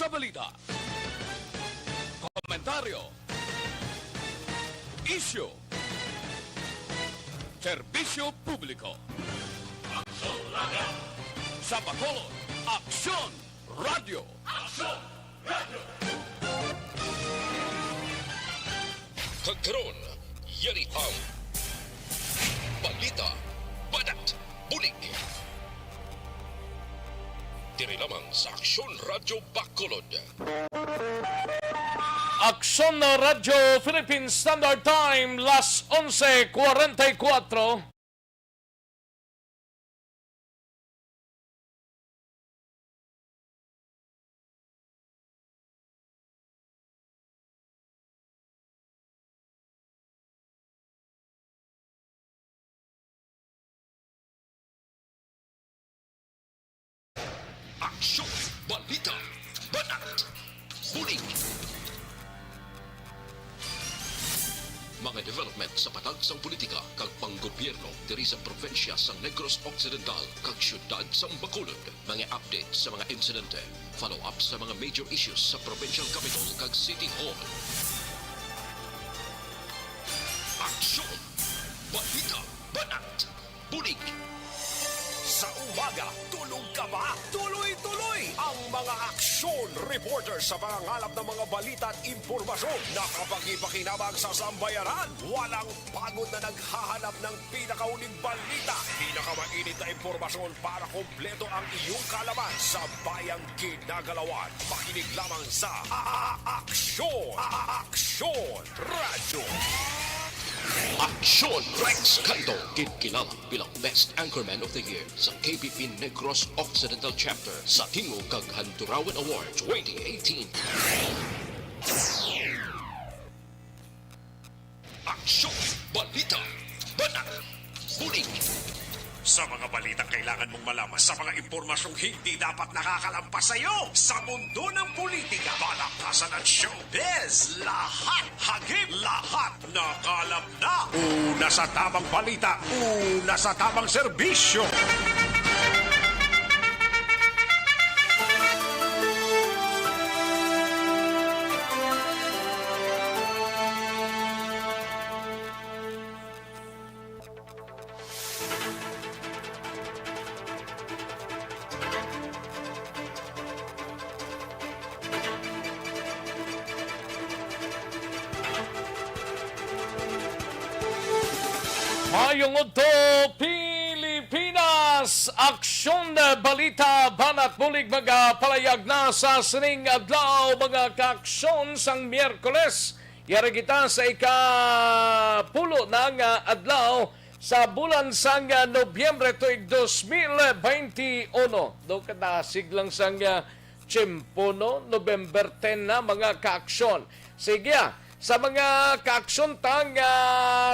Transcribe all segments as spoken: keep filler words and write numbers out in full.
Balita. Komentaryo. Isyu. Serbisyo publiko. Aksyon Radyo. Sa Bacolod, Aksyon Radyo. Aksyon Radyo. Kag karon, yari ang balita, banat, bulig. Diri lamang sa Aksyon Radyo Bacolod. Aksyon Radyo Philippine Standard Time, las onse cuarenta y cuatro. Aksyon, balita, banat, bulig. Mga development sa patag sang politika kag panggobyerno diri sa probinsya sang Negros Occidental kag siyudad sang Bacolod. Mga update sa mga insidente, follow-up sa mga major issues sa provincial capital kag city hall. Aksyon, balita, banat, bulig. Sa umaga, tulog ka ba? Tuloy-tuloy ang mga aksyon reporter sa pangangalap ng mga balita at impormasyon na kapagi-pakinabang sa sambayanan. Walang pagod na naghahanap ng pinakahuling balita, pinakamainit na impormasyon para kompleto ang iyong kaalaman sa bayang ginagalawan. Makinig lamang sa A-, A-, Aksyon, A-, A-, Aksyon Radyo. Aksyon Rex Caido, ginkilala bilang Best Anchorman of the Year sa K B P Negros Occidental Chapter sa Tingog kag Handurawan Award twenty eighteen. Aksyon, balita, banat, bulig. Sa mga balitang kailangan mong malaman, sa mga impormasyong hindi dapat nakakalampas sa iyo, sa mundo ng politika, palakasan at showbiz, lahat, hagip, lahat nakalap na. Una sa tamang balita, una sa tamang serbisyo. Maayong udto, Pilipinas! Aksyon, balita, banat, bulig, magapalayag na sa sining adlaw, mga kaaksyon, sang Miyerkules. Yari kita sa ikapulo na nga adlaw sa bulan sang, ah, Nobyembre tuig dos mil beinti uno. Do kadasig lang sang, ah, tiyempo, no? November ten na, mga kaaksyon. Sige, ah, sa mga kaaksyon ta nga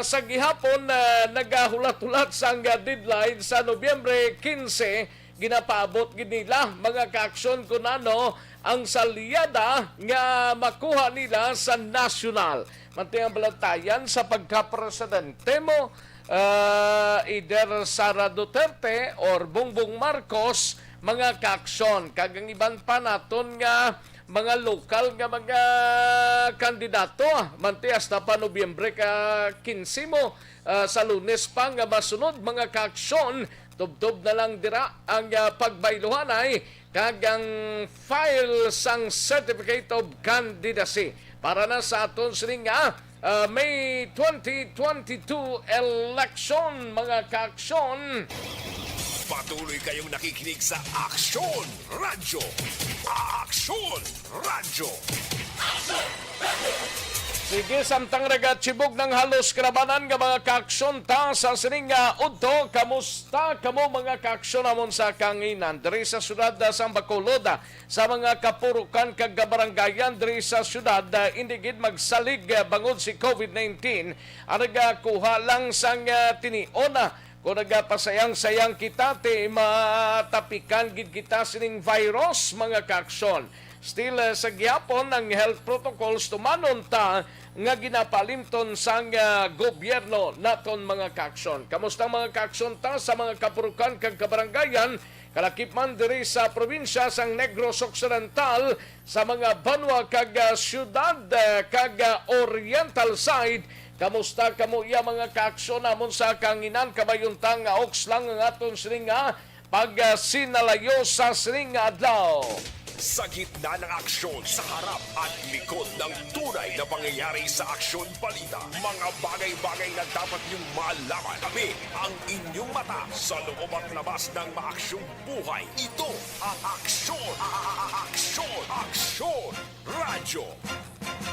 sa gihapon, ah, nagahulat-hulat sang, ah, deadline sa Nobyembre kinse, ginapaabot gid nila, mga kaaksyon, kun ano ang salyada nga makuha nila sa nasyonal. Manti ang balantayan sa pagkapresidente mo, ah, either Sara Duterte or Bongbong Marcos, mga kaaksyon. Kag ang iban pa naton nga mga lokal nga mga kandidato, ah, manti hasta pa Nobyembre ka kinse mo, ah, sa Lunes pa nga masunod, mga kaaksyon, tubtob na lang dira ang, ah, pagbayluhanay kag ang file sang Certificate of Candidacy para na sa aton sini nga, ah, May twenty twenty-two election, mga kaaksyon. Patuloy kayong nakikinig sa Aksyon Radyo. Aksyon Radyo. Sige, samtang nagatibog ng halos kalabanan nga mga kaaksyon ta sa sining nga udto, kamusta kamo, mga kaaksyon namon sa kanginan diri sa siyudad, ah, sang Bacolod, ah, sa mga kapurukan kag kabarangayan diri sa siyudad, ah, indi gid magsalig, ah, bangod si covid nineteen, ang nagakuha lang sang, ah, tinion, ah, kung nagapasayang-sayang kita, ti matapikan gid kita sining virus, mga kaaksyon. Still, eh, sa gihapon ang health protocols tumanon ta nga ginapalimton sang, ah, gobyerno naton, mga kaaksyon. Kamusta ang mga kaaksyon ta sa mga kapurukan kag kabarangayan Kalakip man diri sa probinsya sang Negros Occidental, sa mga banwa kag, ah, siyudad, ah, kag, ah, Oriental side, kamusta kamo iya mga kaaksyon namon sa kanginan? Kabayuntang nga oks lang ang aton sining nga pagsinalayo sa sining nga adlaw. Sa gitna ng aksyon, sa harap at likod ng tunay na pangyayari sa Aksyon Balita, mga bagay-bagay na dapat niyong malaman. Kami ang inyong mata sa loob at labas ng maaksyong buhay. Ito ang Aksyon, Aksyon, Aksyon Radyo.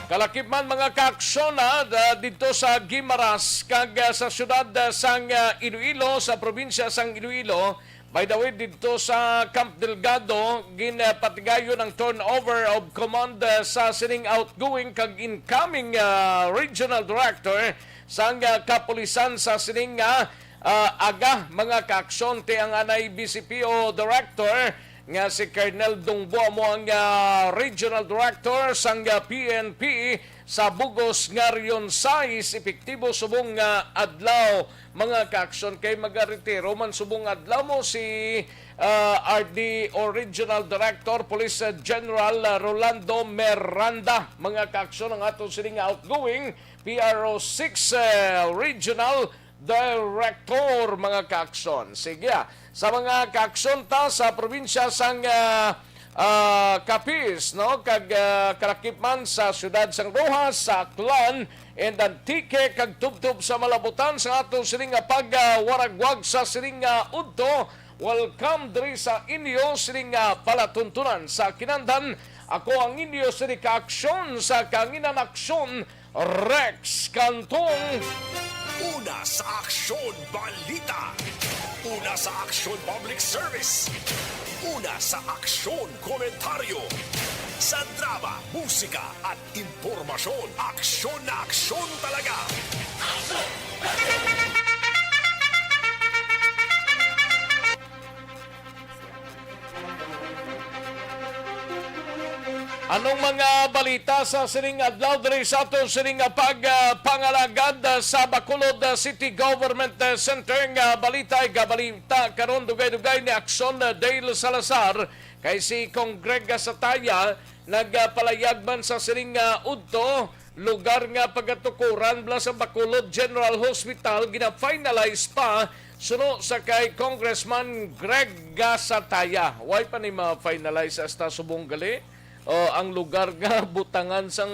Kalakip man, mga kaaksyon, ah, da-, didto sa Guimaras kag, ah, sa siyudad, ah, sang, ah, Iloilo, sa probinsya sang Iloilo. By the way, didto sa Camp Delgado, ginpatigayon ang turnover of command, ah, sa sining outgoing kag incoming, ah, regional director sang, ah, kapulisan sa sining nga, ah, aga, mga kaaksyon. Ti ang anay B C P O director nga si Colonel Dongbo amo ang, ah, regional director sang, ah, P N P sa bugos nga Region sais, epektibo subong nga adlaw, mga kaaksyon, kay magaretiro man subong adlaw mo si, ah, R D o Regional Director Police, ah, General, ah, Rolando Miranda, mga kaaksyon, ang aton sining outgoing P R O six, ah, Regional Director, mga kaaksyon. Sige, ah. Sa mga kaaksyon ta sa probinsya sang, ah, ah, Capiz, no? Kag, ah, kalakip man sa siyudad sang Roxas, sa Aklan, and Antique, kag tubtob sa malabutan sa aton sining nga pagwaragwag sa sining nga udto. Welcome diri sa inyo sining nga palatuntunan sa kinandan. Ako ang inyo sini kaaksyon sa kanginan aksyon, Rex Cantong. Una sa Aksyon Balita. Una sa Aksyon Public Service. Una sa Aksyon Komentaryo. Sa drama, musika, at impormasyon, aksyon na aksyon talaga. Anong mga balita sa sining adlaw diri sa aton sining nga pag, ah, pangalagad, ah, sa Bacolod, ah, City Government, ah, Center nga balita? Igabalita karon, dugay-dugay ni Aksyon, ah, Dale Salazar, kay si Cong Greg Sataya nagpalayag man sa sining nga udto lugar nga pagatukuran bala sa Bacolod General Hospital, gina-finalize pa suno sa kay Congressman Greg Gasataya. Way pa ni ma-finalize hasta subong gali. O, ang lugar nga butangan sang,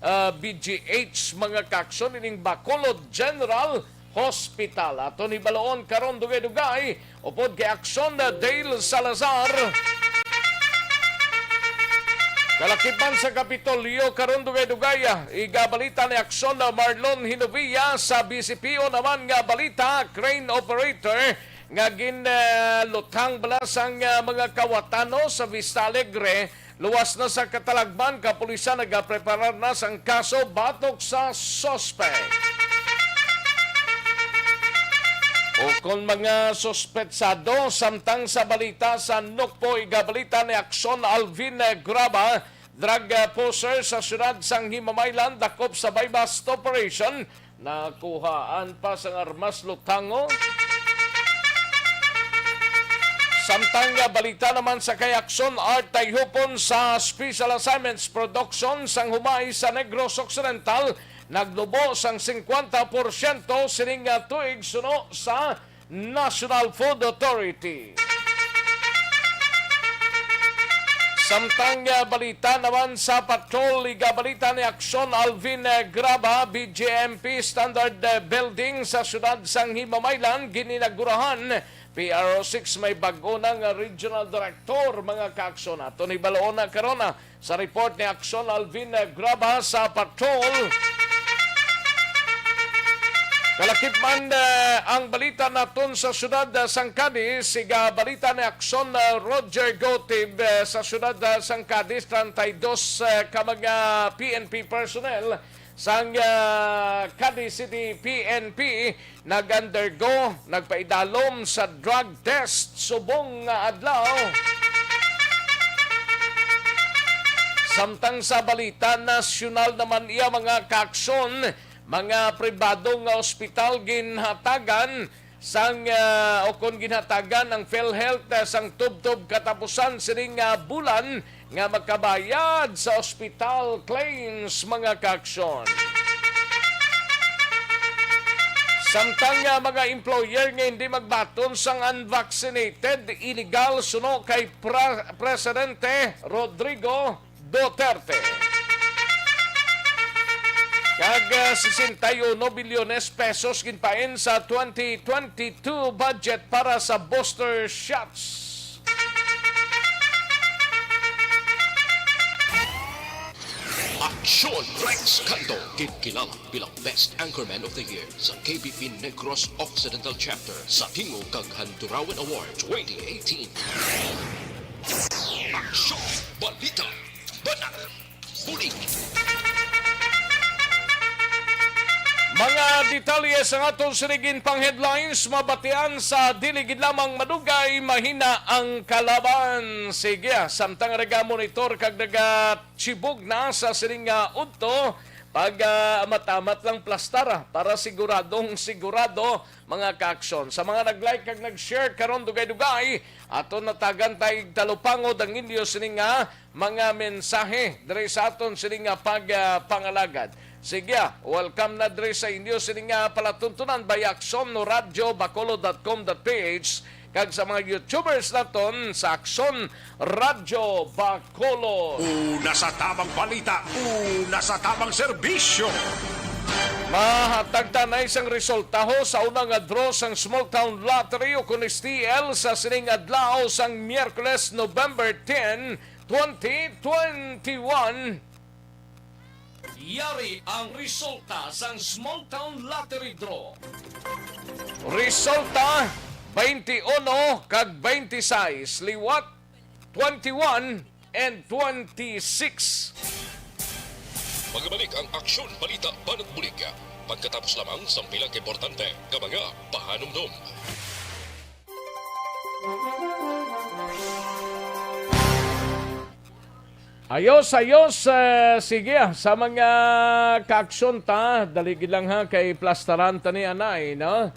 ah, B G H, mga kaaksyon, ining Bacolod General Hospital. Aton hibaluon karon dugay-dugay upod kay Aksyon na Dale Salazar. Kalakip man sa Kapitolyo karon dugay-dugay, ah, igabalita ni Aksyon na Marlon Hinovia sa B C P O naman nga balita, crane operator nga gin, ah, lutang bala sang, ah, mga kawatano sa Vista Alegre. Luwas na sa katalagman, kapulisan nagapreparar na sang kaso batok sa suspek. Ukon mga suspetsado, samtang sa balita sa Nukpo, igabalita ni Aksyon Alvin Graba, drug, ah, pusher sa siyudad sang Himamaylan, dakop sa buy-bust operation. Nakuhaan pa sang armas lutango. Samtang nga balita naman sa kay Aksyon Art Tayhupon, sa Special Assignments Production sang Humay sa Negros Occidental, naglubo sang singkwenta porsyento sining nga tuig suno sa National Food Authority. Samtang, ah, balita naman sa patrol, igabalita ni Aksyon Alvin, ah, Graba, B J M P Standard, ah, Building sa siyudad sang Himamaylan, gininagurahan. P R O six may bag-o na nga regional director, mga kaaksyon. Aton hibaluon na karon, ah, sa report ni Aksyon Alvin, eh, Graba sa patrol. Kalakip man, eh, ang balita naton sa siyudad, eh, sang Cadiz, siga balita ni Aksyon, eh, Roger Gotib, eh, sa siyudad, eh, sang Cadiz, treinta y dos, eh, ka mga P N P personnel sang, ah, Cadiz City P N P nag-undergo, nagpaidalom sa drug test subong nga adlaw. Samtang sa balita nasyonal naman, iya mga kaaksyon, mga pribado nga ospital ginhatagan sang, ah, o kon ginhatagan ang PhilHealth, ah, sang tubtob katapusan sining, ah, bulan nga makabayad sa hospital claims, mga kaaksyon. Samtang, ah, mga employer nga hindi magbaton sang unvaccinated, illegal suno kay Pra-, Presidente Rodrigo Duterte. Kag, ah, sesenta y uno bilyones pesos ginpain sa twenty twenty-two budget para sa booster shots. Aksyon Rex Cando, ginkilala bilang Best Anchorman of the Year sa K B P Negros Occidental Chapter sa Tingog kag Handurawan Award twenty eighteen. Aksyon, balita, banat, bulig. Mga detalye sang aton sining pang-headlines, mabatian sa dili gid lamang madugay, mahina ang kalaban. Sige, samtang naga-monitor kag nagatibog na sa sining nga udto, pag, ah, amat-amat lang plastar, ah, para siguradong sigurado, mga kaaksyon. Sa mga nag-like kag nag-share karon, dugay-dugay, aton natagan tay talupangod ang inyo sining nga mga mensahe diri sa aton sining nga pag, ah, pangalagad. Sige, ah, welcome na diri sa inyo sining nga palatuntunan by Aksyon Radyo Bacolod dot com dot P H kag sa mga YouTubers naton sa Aksyon Radyo Bacolod. Una sa tamang balita, una sa tamang serbisyo. Mahatag ta na isang resulta ho sa una nga draw sang Small Town Lottery o kun S T L sa sining adlaw sang Miyerkules, November ten, twenty twenty-one. Yari ang resulta sang Small Town Lottery Draw. Resulta, twenty-uno kag twenty-six, liwat twenty-one and twenty-six. Magbalik ang Aksyon Balita Banat Bulig pagkatapos lamang sang pila ka importante nga mga pahanumdom. Ayos, ayos. Eh, sige, ah, sa mga kaaksyon ta, dali gid lang ha, kay plastaran ta ni anay, no?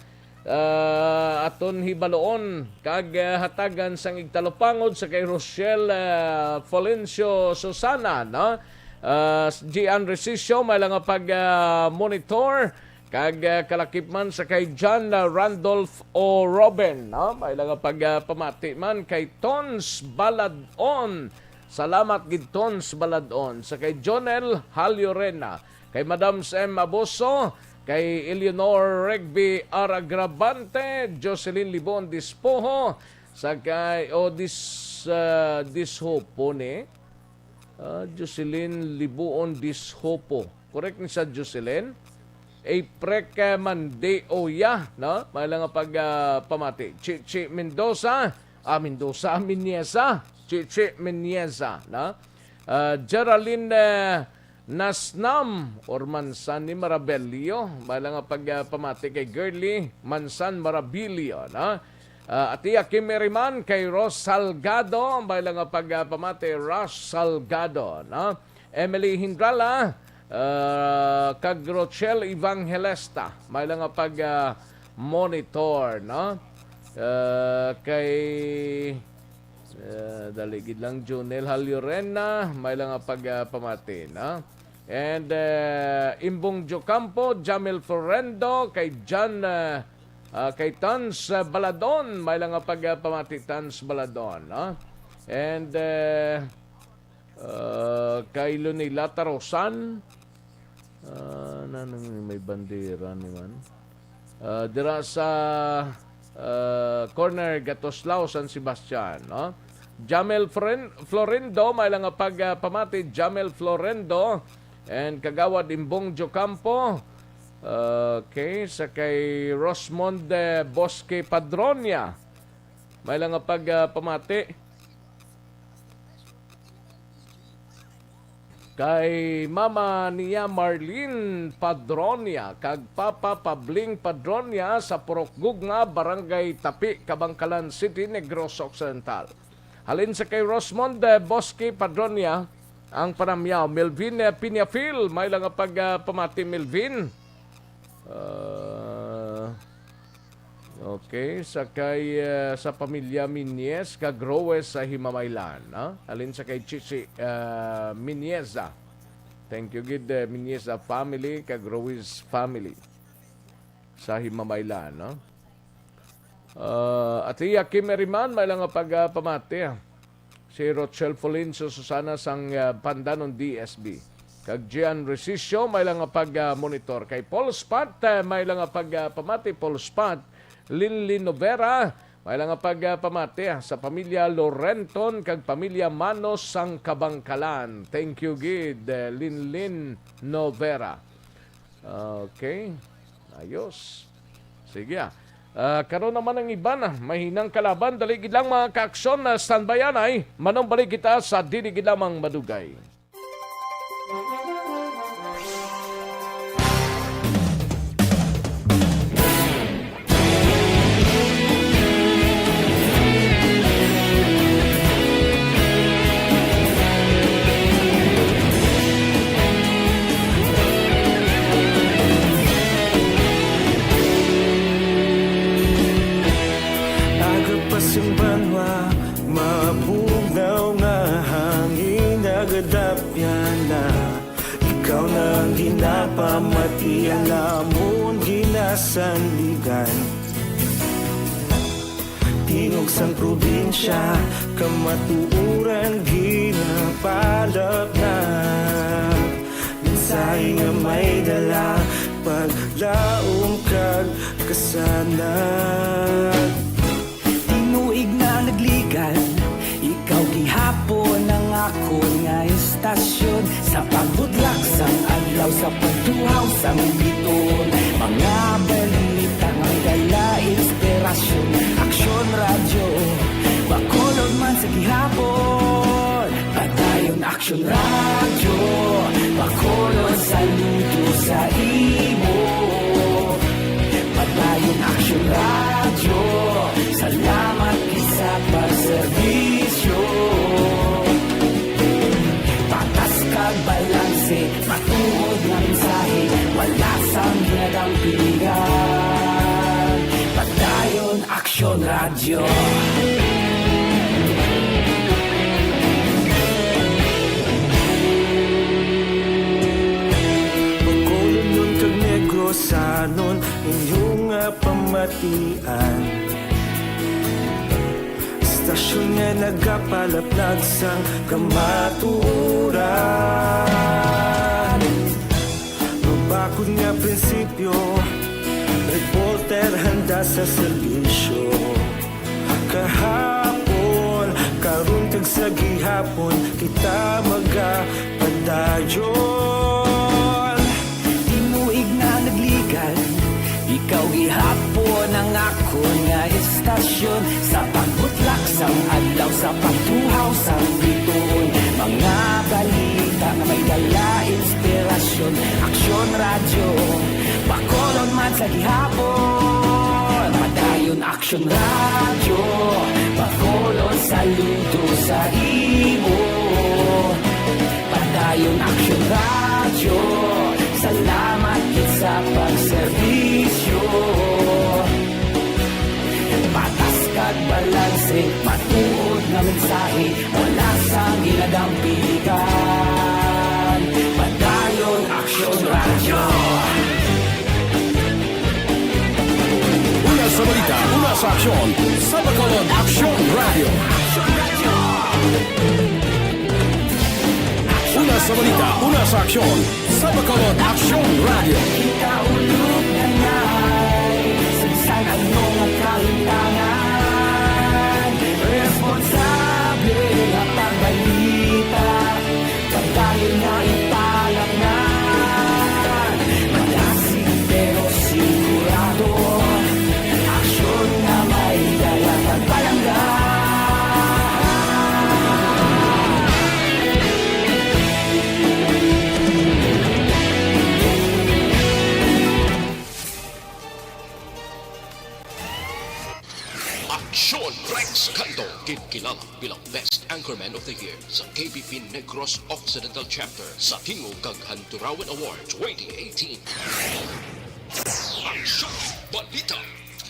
Ah, aton hibaloon kag, ah, hatagan sang igtalupangod sa kay Rochelle, ah, Florencio Susana, no? Ah, Gian Resicio, may lang nga pag, ah, monitor. Kag, ah, kalakip man sa kay John, ah, Randolph O. Robin, no? May lang nga pag, ah, pamati man kay Tons Baladon. Salamat gid, Tons Baladon. Sa kay Jonel Haliorena, kay Madam Sam Abuso, kay Eleanor Regby R. Agravante, Jocelyn Libon Dispoho, sa kay, o Dis-, ah, Dishopo ni, ah, Jocelyn Libuon Dishopo. Correct ni sa Jocelyn? Aprek, eh, Mandioya, no? May lang nga pag, ah, pamati. Chichi Mendoza, ah, Mendoza, Miniesa. Chichi Miniesa, no? Ah, Geraldine, eh, Nasnam or Mansan ni Marabelio. May lang nga pag, ah, pamati kay Girly Mansan Marabilio, no? Ah, Ate Kim Iriman, kay Ros Salgado, may lang nga pag, ah, pamati, Ros Salgado, no? Emily Hindrala, ah, kag Rochelle Evangelista, may lang nga pag, ah, monitor, no? Ah, kay, ah, dali gid lang, Junel Haliorena, may lang nga pag, ah, pamati, no? And, ah, Imbong Jocampo, Jamil Florendo, kay John, ah, ah, kay Tans, ah, Baladon, may lang nga pag, ah, pamati, Tans Baladon, no? And, ah, ah, kay Lunila Tarosan, ah, nanang may bandera ni man. Ah, dira sa, ah, corner Gatoslao, San Sebastian, no? Jamel Floren-, Florendo, may lang nga pag, ah, pamati, Jamel Florendo and Kagawad Imbong Jocampo. Okay, sa kay Rosmond, eh, Bosque Padronia. May lang nga pag, ah, pamati. Kay mama niya Marlene Padronia kag papa Pabling Padronia sa Purok Gugma, Barangay Tapi, Kabankalan City, Negros Occidental. Halin sa kay Rosmond, eh, Bosque Padronia ang panamyaw. Melvin, eh, Piñafil, may lang nga pag, ah, pamati, Melvin. Ah, Okay, sa kay, ah, sa pamilya Minyes kag Roes sa Himamaylan, ha? Halin sa kay Chichi, ah, Minyeza. Thank you gid, eh, Minyeza family kag Roes family sa Himamaylan, no? Ah, Atiya Kim Eriman, may lang nga pagpamati, ah. Si Rochelle Fulinso Susana sang, ah, Pandanon D S B. Kag Gian Resicio, may lang nga pag, ah, monitor. Kay Paul Spot, eh, may lang nga pag, ah, pamati, Paul Spot. Linlin Novera, may lang nga pag, ah, pamati, ah, sa pamilya Lorenton kag pamilya Manos sang Kabangkalan. Thank you gid, eh, Linlin Novera. Okay. Ayos. Sige, ah. Ah, karon naman ang iban, ah, mahinang kalaban. Dali gid lang, mga kaaksyon, na standby anay. Manumbalik kita sa dili gid lamang madugay. Aga pa sing banwa, mabugnaw nga hangin nagadapyan na. Ikaw na ang ginapamati, ang amon ginasandigan. Tingog sang probinsya, kamatuoran ginapalapnag. Mensahe nga may dala, paglaom kag kasanag. Tinuig na nagligan, ikaw gihapon ang akon nga istasyon. Sa pagbudlak sang adlaw, sa pagtuhaw sang bituon, mga balita nga may dala inspirasyon. Aksyon Radyo, Bacolod man sa gihapon. Padayon Aksyon Radyo, Bacolod, saludo sa imo. Padayon Aksyon Radyo, salamat gid sa pagserbisyo. Patas kag balanse, matuod nga mensahe, wala sang ginadampigan. Padayon Aksyon Radyo. Bacolodnon kag Negrosanon, inyo nga pamatian. Istasyon nga nagapalaplag sang kamatuoran. Mabakod nga prinsipyo, reporter handa sa serbisyo. Kahapon, karon kag sa gihapon, kita magapadayon. Tinuig na nagligan, ikaw gihapon ang akon nga istasyon. Sa pagbutlak sang adlaw, sa pagtuhaw sang bituon, mga balita nga may dala inspirasyon. Aksyon Radyo, Bacolod man sa gihapon. Padayon Aksyon Radyo, Bacolod, saludo sa imo. Padayon Aksyon Radyo, salamat gid sa pagserbisyo. Patas kag balanse, matuod nga mensahe, wala sang ginadampigan. Padayon Aksyon Radyo. Una sa balita, una sa aksyon, sa Bacolod Aksyon Radyo. Una sa balita, una sa aksyon, sa Bacolod Aksyon Radyo. Kita ulog na ngay, sa bisan ano nga kalimtangan, responsable nga pagbalita, pagdayon nga ipalatnan. Madasig pero sigurado, aksyon nga may dala pagpalangga. Aksyon Rex Canto, ginkilala bilang Best Anchorman of the Year sa K B P Negros Occidental Chapter sa Tingog kag Handurawan Award twenty eighteen. Aksyon! Balita!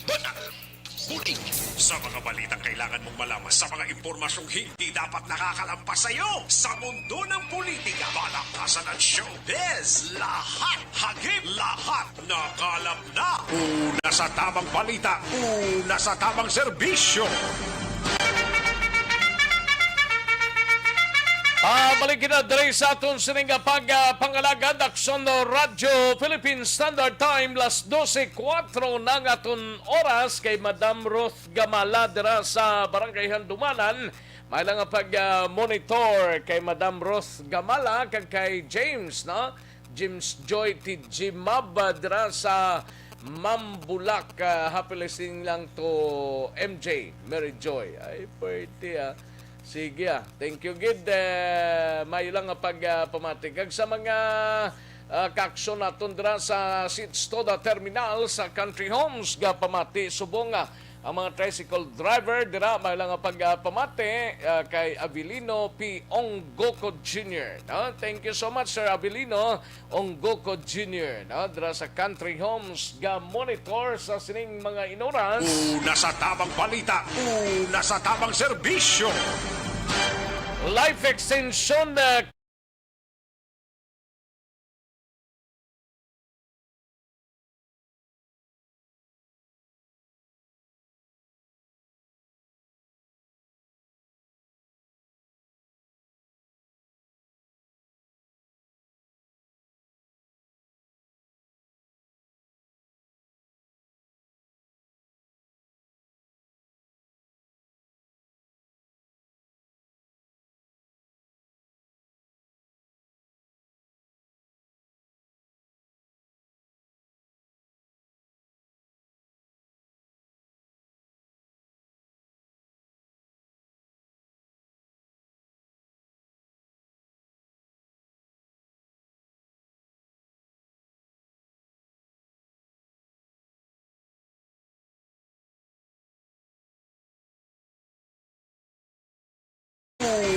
Banat! Buti. Sa mga balitang kailangan mong malaman, sa mga impormasyong hindi dapat nakakalampas sa iyo, sa mundo ng politika, balakasan at showbiz, lahat, hagip, lahat, nakalap na. Una sa tamang balita, una sa tamang serbisyo. Pabalik kita diri sa aton sining nga pag, ah, pangalagad, Aksyon Radyo Philippine Standard Time, las dose kuwatro na ang aton oras. Kay Madam Ruth Gamala dira sa Barangay Handumanan, may lang nga pag, ah, monitor kay Madam Ruth Gamala kag kay James, no? James Joy Tijimab, ah, dira sa Mambulak. Ah, happy listening lang to M J, Mary Joy. Ay, pwerte, ah. Sige, ah. Thank you, gid. Eh, may lang nga pag, ah, pamati. Kag sa mga, ah, kaaksyon naton dira sa Sits Toda Terminal sa Country Homes, ga pamati subong, ah, ang mga tricycle driver dira, may lang nga pag, ah, pamati, ah, kay Avelino P. Onggoco Junior, no? Thank you so much, Sir Avelino Onggoco Junior, no? Dira sa Country Homes, ga monitor sa sining mga inoras. Una sa tamang balita, una sa tamang serbisyo. Life extension, uh,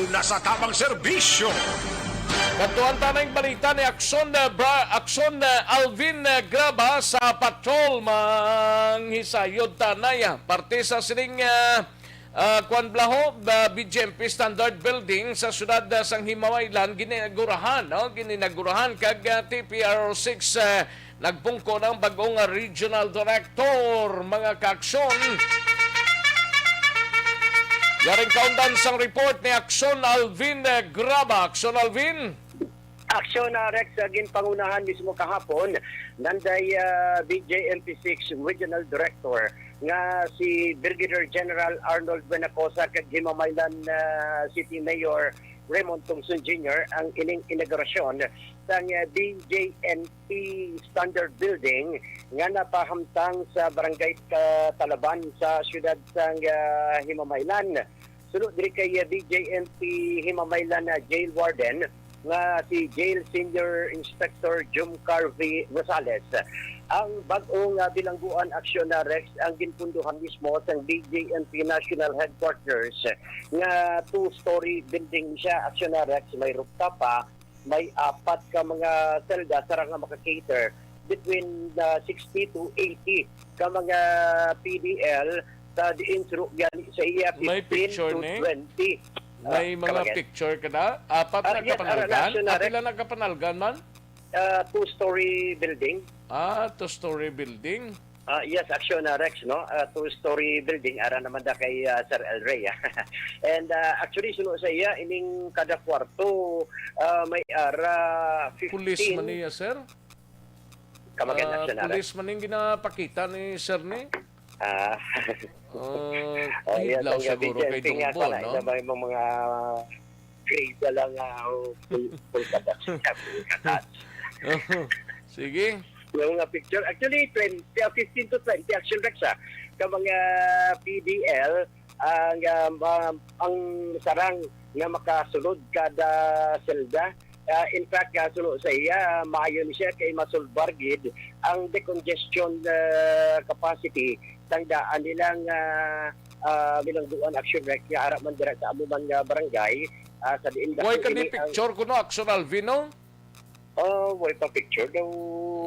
Una sa tamang serbisyo. Kadtuan ta na ang balita ni Aksyon, uh, Bra-, Aksyon, uh, Alvin, uh, Graba sa patrol. Manghisayod ta na, ya. Parte sa sining, uh, uh, Kwan Blaho, uh, B J M P Standard Building sa siyudad, uh, sang Himamaylan, gininagurahan, no? Gininagurahan kag, uh, T P R O six, uh, nagpungko ang bag-ong regional director, mga kaaksyon. Yaring kaundan sang report ni Aksyon Alvin, eh, Graba. Aksyon Alvin. Aksyon, ah, Rex, ah, ginpangunahan mismo kahapon, nanday, ah, B J M P six Regional Director nga si Brigadier General Arnold Buenacosa kag Himamaylan, ah, City Mayor Raymond Tungson Junior ang ining inaugurasyon sang, ah, B J N P Standard Building nga napahamtang sa Barangay Ka-, Talaban sa siyudad sang, ah, Himamaylan. Suno diri kay, ah, B J M P Himamaylan na Jail Warden nga si Jail Senior Inspector Jum Carvey Rosales. Ang bag-ong, ah, bilangguan aksyon na Rex ang ginpunduhan mismo sang B J M P National Headquarters nga two-story building siya, aksyon na Rex, may rooftop pa, may apat ka mga selda sa nga maka-cater between the sixty to eighty ka mga P D L sa diin suno gani sa iya May fifteen picture to ni? twenty. May Ah, mga kabayan. Picture ka na? Apat Ah, na yes, ara na kapanalgan? siya na, Ah, Rex. pila na kapanalgan man? Ah, two-story building. Ah, two-story building. Ah, yes, aksyon na, Rex, no? Ah, two-story building, ara naman da kay, ah, Sir El Rey, ah. And, ah, actually, suno sa iya, ining kada kwarto, ah, may ara Pulis fifteen. man niya, sir? Kamagan Ah, aksyon na, Rex. pulis man yung ginapakita ni sir ni? Ah. Oh, Oh, yes, hidlaw ang siguro kay B J M P nga Dungbo, pala, no? ina may mga grade na lang, ah, full, full production, full production. Sige. Yung mga picture, actually, twenty, ah, fifteen to twenty action, Rex, ah, ka mga P D L ang, ah, ma-, ang sarang nga makasulod kada selda. Ah, in fact, ah, suno sa iya, maayo ni siya kay masulbar gid ang decongestion, ah, capacity sang daan nilang, ah, ah, bilangguan action, Rex, nga ara man dira sa amo man nga barangay, ah, sa diin Why dako ka ini ang picture kuno, Action Alvin, no? Ah, why pa picture daw?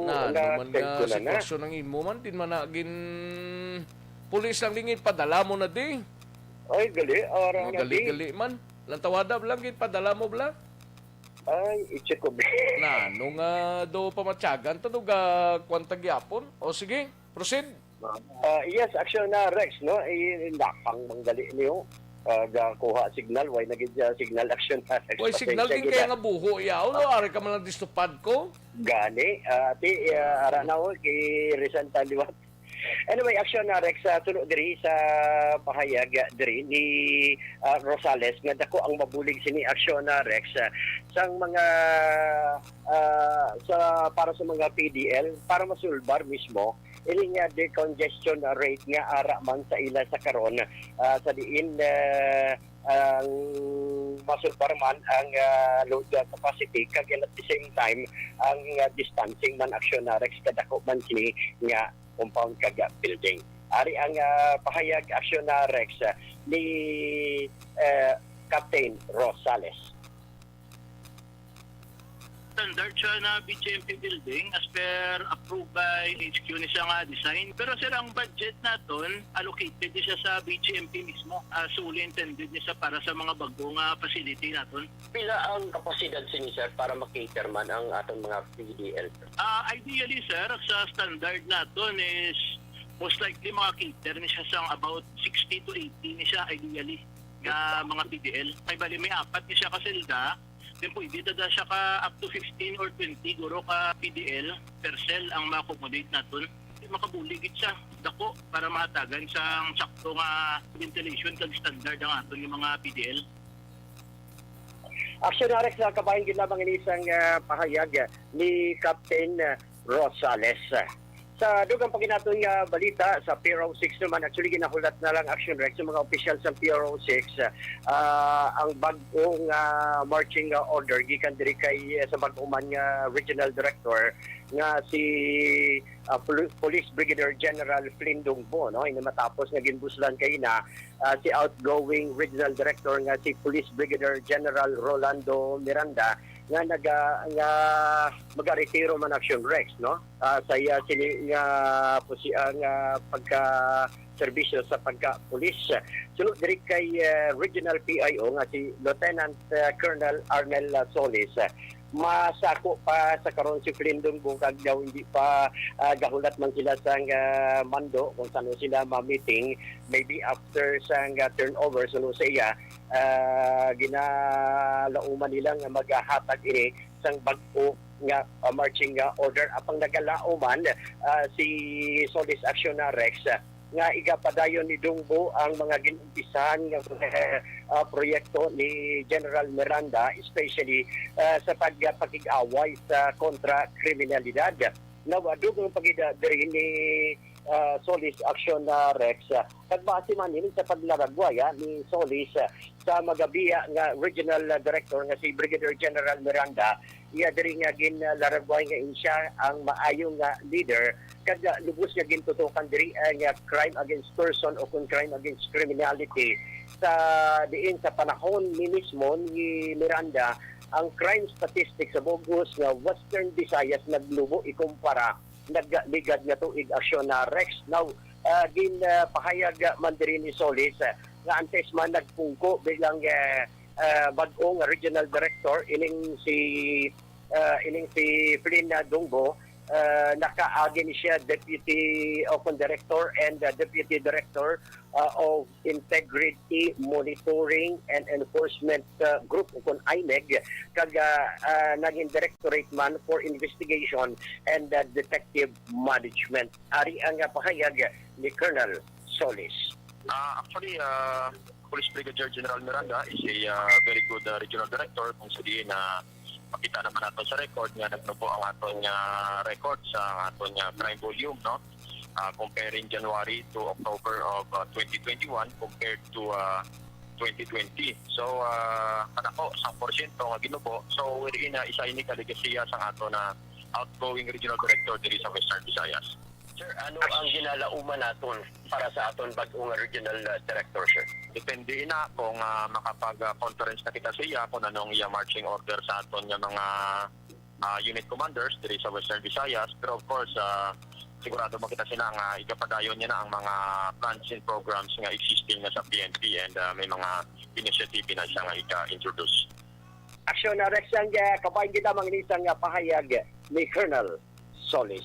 Na, ano man send nga ko na na. sitwasyon ang imo man, din man na gin-, Pulis lang lingid padala mo na di. Ay, gali, ara Mga na di. Gali-gali man. Lantawada lang gid padala mo bla. Ay, i-check ko. Nano nga do pamatyagan ta do ga kwan ta gyapon? O sige, proceed. Ah, yes, action na, Rex, no? Indakang manggali niyo. Ah, gakuha signal, way na gid siya signal, action na, Rex. Way signal, Pasensya king gid, kaya ah. Nga buho iya. Ulo, ari ka man lang distupad ko. Gani, ah, ti, ah, ara na, oh, kay Rizal ta liwat. Anyway, action na, Rex, ah, tulo diri sa pahayag, ah, diri ni, ah, Rosales nga dako ang mabulig sini, action na, Rex, ah, sang mga, ah, sa, para sa mga P D L, para masulbar mismo ini nga decongestion rate nga ara man sa ila sa karon, ah, sa diin, ah, ang masulbar man ang, ah, load capacity, kag at the same time ang, ah, distancing man, action na, Rex, kadako man sini nga compound kag, ah, building. Ari ang, ah, pahayag, action na, Rex, ah, ni, eh, Captain Rosales. Standard siya na B G M P building as per approved by H Q ni siya nga design. Pero, sir, ang budget naton allocated ni siya sa B G M P mismo. Ah, solely intended ni siya para sa mga bago nga facility naton. Pila ang kapasidad sini, sir, para ma-cater man ang aton mga P D L? Ah, ideally, sir, sa standard naton is most likely maka-cater ni siya sang about sixty to eighty ni siya ideally nga mga P D L. Kay bali may apat ni siya ka selda, then pwede ta da siya ka up to fifteen or twenty guro ka P D L per cell ang ma-accommodate naton. Di makabulig gid siya dako para mahatagan sang sakto nga ventilation kag standard ang aton nga mga P D L. Action, Rex, na kabahin gid lamang ini sang, ah, pahayag ni Captain, ah, Rosales. Sa dugang pa gid naton nga balita, sa P R O six naman, actually, ginahulat na lang, action, Rex, sa mga opisyal sa P R O six, ah, ang bag-o nga marching, ah, order gikan diri kay, eh, sa bag-o man nga regional director nga si, ah, Pol-, Police Brigadier General Flynn Dungbo, no? Ini matapos nga ginbuslan kay na, ah, si outgoing regional director nga si Police Brigadier General Rolando Miranda nga naga-, nga magaretiro man, action, Rex, no? Ah, sa iya sini nga posi-, ah, nga pagka serbisyo sa pagka-pulis. Suno diri kay, ah, Regional P I O nga si Lieutenant, ah, Colonel Arnel, ah, Solis, ah, masako pa sa karon si Flindong Bukag daw hindi pa, ah, gahulat man sila sang, ah, mando kung sano sila ma-meeting. Maybe after sang, ah, turnover, suno sa iya, ah, ginalauman nila nga maghatag ini sang bag-o nga, ah, marching, ah, order. Apang nagalaom man, ah, si Solis Acciona Rex, ah, nga igapadayon ni Dungbo ang mga gin-umpisahan nga, ah, proyekto ni General Miranda, especially, ah, sa pag-, pakig-away sa kontra kriminalidad. Nawadog ang pagida diri ni, ah, Solis Acciona Rex, ah, Nagbase man ini sa paglaragway, ah, ni Solis, ah, sa magabiya nga Regional, ah, Director nga si Brigadier General Miranda. Iya diri nga ginlaragway nga siya ang maayo nga leader kag, ah, lubos nga gintutokan diri, ah, nga crime against person o kung crime against criminality. Sa diin sa panahon ni mismo ni Miranda, ang crime statistics sa bug-os nga Western Visayas naglubo ikumpara nagligad nga tuig, Acciona Rex. Now, ah, gin, ah, pahayag, ah, man diri ni Solis, ah, nga antes man nagpungko bilang, ah, ah, bag-ong regional director ining si, ah, ining si Flynn, ah, Dungbo, ah, nakaagi ni siya deputy o kon director and, ah, deputy director, ah, of Integrity Monitoring and Enforcement, ah, Group o kon IMEG, kag, ah, ah, naging Directorate man for Investigation and, ah, Detective Management. Ari ang, ah, pahayag ni Colonel Solis. Ah, actually, ah, Police Brigadier General Miranda is a, ah, very good, ah, regional director kung sa diin na makita naman nato sa record nga nagnubo ang aton nga record sa aton nga crime volume, no? Ah, comparing January to October of, ah, twenty twenty-one compared to, ah, twenty twenty. So, ah, kadako, sang porsyento nga ginubo. So, wherein, ah, isa ini ka legasiya sang aton na outgoing regional director diri sa Western Visayas. Sir, ano ang ginalauman naton para sa aton bag-o nga regional, ah, director, sir? Depende ina kung, ah, makapag-conference na kita sa iya kung anong iya marching order sa aton nga mga, ah, unit commanders diri sa Western Visayas. Pero of course, ah, Sigurado mo kita sina nga igapadayon niya na ang mga plans and programs nga existing na sa P N P and, ah, may mga initiative na siya nga iga-introduce. Aksyon na Rex ang, ah, kabahin kita, mga inisang, ah, pahayag ni Colonel Solis.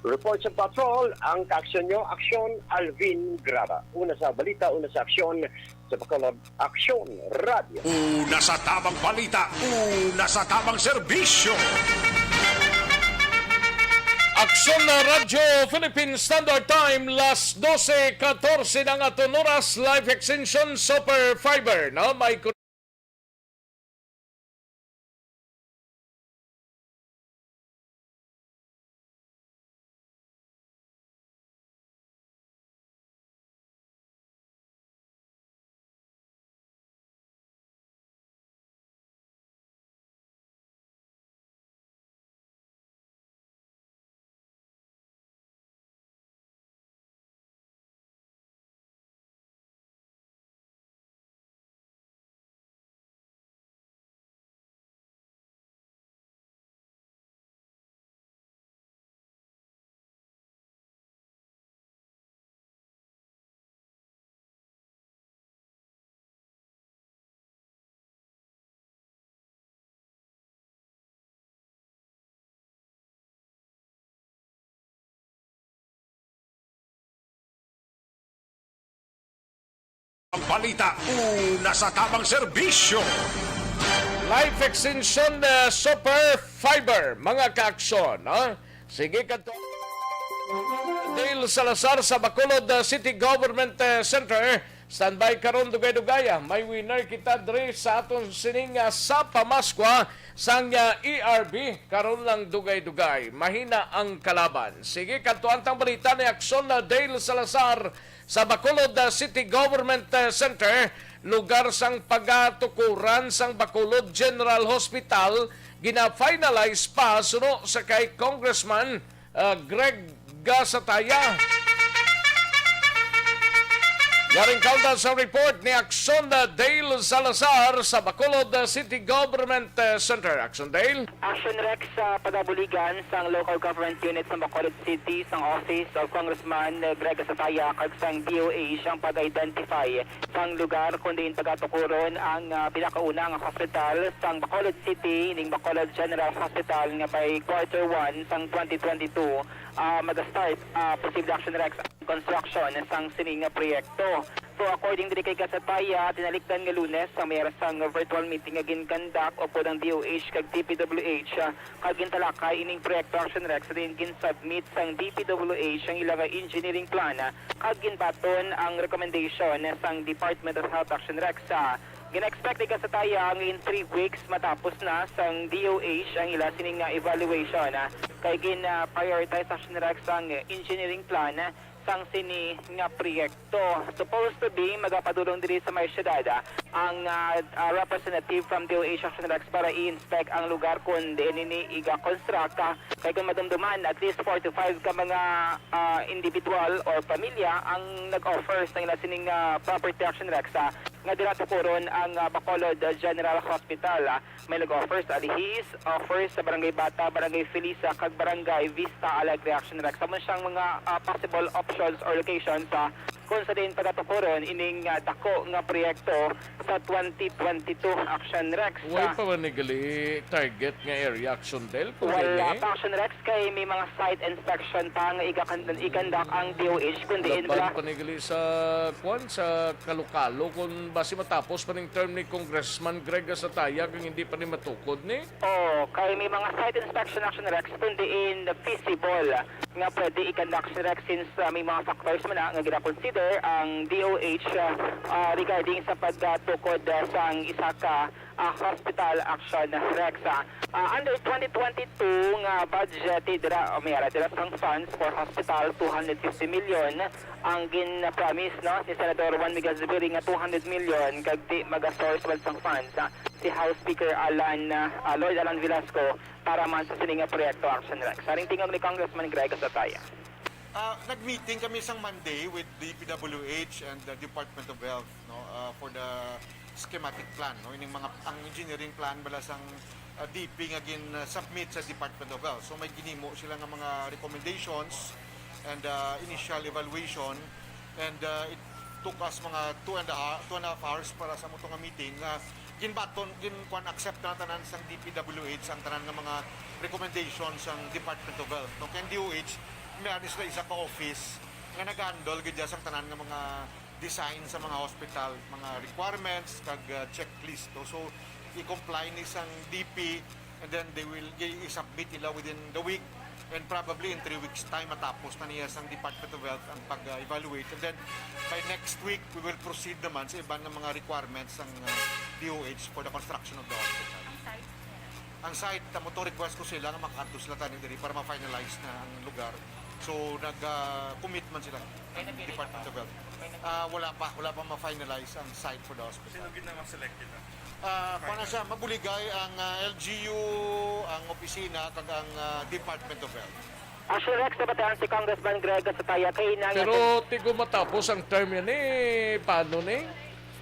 Report sa patrol, ang kaaksyon nyo, Aksyon Alvin Graba. Una sa balita, una sa aksyon, sa Bacolod, Aksyon Radio. Una sa tamang balita, una sa tamang serbisyo. Aksyon na Radyo Philippine Standard Time, las dose katorse na nga aton oras, life extension super fiber, no? May Ang balita, una sa tamang serbisyo. Life Extension, uh, Super Fiber, mga kaaksyon, no? Sige, kadto. Dale Salazar sa Bacolod, uh, City Government, uh, Center. Standby karon, dugay-dugay, ah. May winner kita diri sa aton sining, ah, sa pamaskwa sang, ah, E R B. Karon lang, dugay-dugay. Mahina ang kalaban. Sige, kadto ang tang balita ni Aksyon na Dale Salazar sa Bacolod, ah, City Government, ah, Center, lugar sang pagatukuran sang Bacolod General Hospital, gina-finalize pa suno sa kay Congressman, ah, Greg Gasataya. Yaring kaundan sa report ni Aksyon na Dale Salazar sa Bacolod, ah, City Government, ah, Center. Aksyon, Dale. Aksyon Rex, sa pagabuligan sang local government unit sa Bacolod City, sang Office of Congressman Greg Gasataya, kag sang D O H ang pag-identify sang lugar kon diin pagatukuron ang, ah, pinakauna nga hospital sang Bacolod City, ning Bacolod General Hospital, nga by quarter one sang twenty twenty-two, ah, mag-start, ah, posible, Aksyon Rex, ang construction sang sini nga proyekto. So, according diri kay Gasataya, tinalikdan nga Lunes ang may sang virtual meeting nga gin-conduct upod ang D O H kag D P W H, ah, kag gintalakay ining proyekto, Aksyon Rex, sa diin gin-submit sang D P W H ang ila nga engineering plan, ah, kag ginbaton ang recommendation sang Department of Health, Aksyon Rex. Ah, gina-expect ni Gasataya nga in three weeks matapos na sang D O H ang ila sini nga evaluation, ah, kay gin, ah, prioritize, Aksyon Rex, ang engineering plan, ah, sang sini nga proyekto. Supposed to be magapadulong diri sa may syudad, ah, ang, ah, ah, representative from D O H, Aksyon Rex, para i-inspect ang lugar kon diin ini iga-construct, ah, kay kon madumduman, at least forty-five ka mga, ah, individual or pamilya ang nag-offer sa ila sining, ah, property, Aksyon Rex, ah, nga dira tukuron ang, ah, Bacolod, ah, General Hospital, ah. May nag-offer sa Alihis, offer sa Barangay Bata, Barangay Felisa, kag Barangay Vista Alegre, Aksyon Rex. Amo siyang mga, ah, possible options or locations, ah, kung sa diin pagatukuron ining, ah, dako nga proyekto sa twenty twenty-two, Aksyon Rex. Way pa ba ni gali target nga area, Aksyon Dale, kung wala gani pa, Aksyon Rex, kay may mga site inspection pa nga iga-, ikandak ang D O H, kundi laban indra pa ni gali sa, kwan, sa Kalokalo, kung basi matapos pa ning term ni Congressman Greg Gasataya, kung hindi pa ni matukod ni. Oh, kay may mga site inspection, Aksyon Rex, kung diin feasible nga pwede i-conduct, Rex, since, ah, may mga factors man na nga gina-consider ang D O H, ah, ah, regarding sa pagtukod, ah, sang isa ka, ah, hospital, Aksyon Rex. Ah, ah, under twenty twenty-two nga budget, eh, dira, oh, may ara dira sang funds for hospital, two hundred fifty million ang gin-promise, no, ni Senador Juan Miguel Zubiri nga two hundred million, kag di maga-source man sang funds, ah, si House Speaker Alan, ah, ah, Lloyd Alan Velasco para man sa sini nga proyekto, Aksyon Rex. Sa tingog ni Congressman Greg Gasataya. Ah, nag-meeting kami sang Monday with D P W H and the Department of Health, no, ah, for the schematic plan, no, ining mga, ang engineering plan bala sang, ah, D P nga gin-submit sa Department of Health. So, may ginhimo sila nga mga recommendations and uh, initial evaluation, and uh, it took us mga two and a half, two and a half hours para sa ato nga meeting. Uh, ginbaton, gin kuan, accept na tanan sang D P W H ang tanan nga mga recommendation sang Department of Health. No, kay ang D O H, may ani sila isa ka office nga nag-handle gid sang tanan nga mga design sa mga hospital, mga requirements, kag uh, checklist. No? So, i-comply ni sang D P, and then they will i-submit nila within the week, and probably in three weeks time matapos na niya sang Department of Health ang pag-evaluate, and then by next week we will proceed naman sa iban nga mga requirements sang uh, D O H for the construction of the hospital. Ang site nila? Ang site, amo tong request ko sila nga makaadto sila tani diri para ma-finalize na ang lugar. So nag-commit man sila ang Department of Health. Ah, wala pa, wala pa ma-finalize ang site for the hospital. Sino gid na ang selected na? Ah, kuwan na siya, mabuligay ang ah, L G U, ang opisina, kag ang ah, Department of Health. Actually, Rex, nabatian si Congressman Greg Sataya kay ina nga Pero tigo matapos ang term yan eh, paano ni?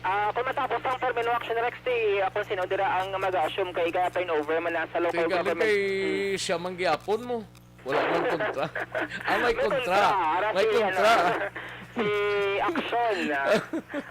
Ah, kung matapos ang term, no, Action Rex, ti, ah, kung sino dira ang mag-assume kay kaya turnover man na sa local Kay gani government. Kay Hmm. siya man gyapon mo. Wala man kontra. Ah, may May kontra. kontra. Ara May si, kontra. ano, si Action, ah,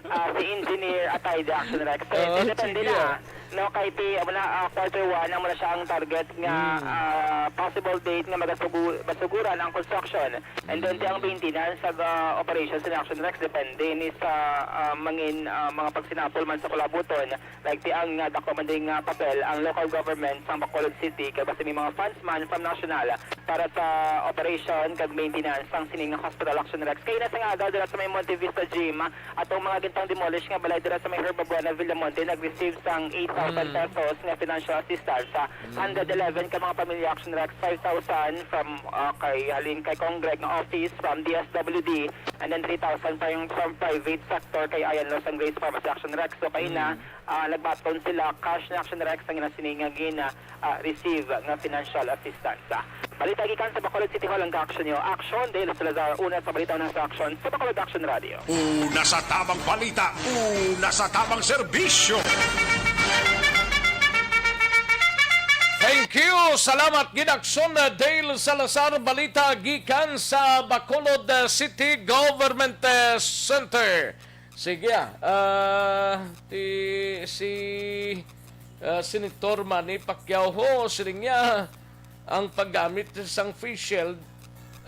ah, si Engineer Atayde, Action Rex. So, Ah, depende sige, na. ah. No, kay ti, amo na, ah, quarter one, amo na siya ang target nga, Mm. ah, possible date nga magasugu-, masuguran ang construction. And then, ti ang Mm. maintenance sa, ah, operation sa Action Rex, depende ni sa, ah, mangin, ah, mga pagsinapol man sa kulabuton. Like, ti ang, ah, dako man din nga papel ang local government sa Bacolod City, kay basta may mga funds man from national para sa operation kag maintenance sang sining hospital, Action Rex. Kay na sa nga aga, dira sa may Monte Vista Gym, atong mga gintang demolish nga balay dira sa may Herbabuena, Villamonte, nag-receive sang eight thousand Mm. pesos nga financial assistance. Sa Mm. hundred eleven ka mga pamilya, Action Rex, five thousand from, ah, kay, halin kay Cong Greg nga office, from D S W D, and then three thousand pa yung from private sector kay Ayan Law sang Grace Pharmacy, Action Rex. So, kay na, Mm. ah, nagbaton sila cash na, Action Rex, ang ina sini nga gina, ah, receive nga financial assistance. Balita gikan sa Bacolod City Hall ang ka-action nyo. Action, Dale Salazar, una sa balita, una sa action, sa Bacolod Action Radio. Una sa tabang balita, una sa tabang serbisyo. Thank you. Salamat gid, Action, Dale Salazar. Balita gikan sa Bacolod, uh, City Government, uh, Center. Sige, ah, ah, ti, si, ah, Senator Manny Pacquiao ho, siling niya, ang paggamit sang face shield,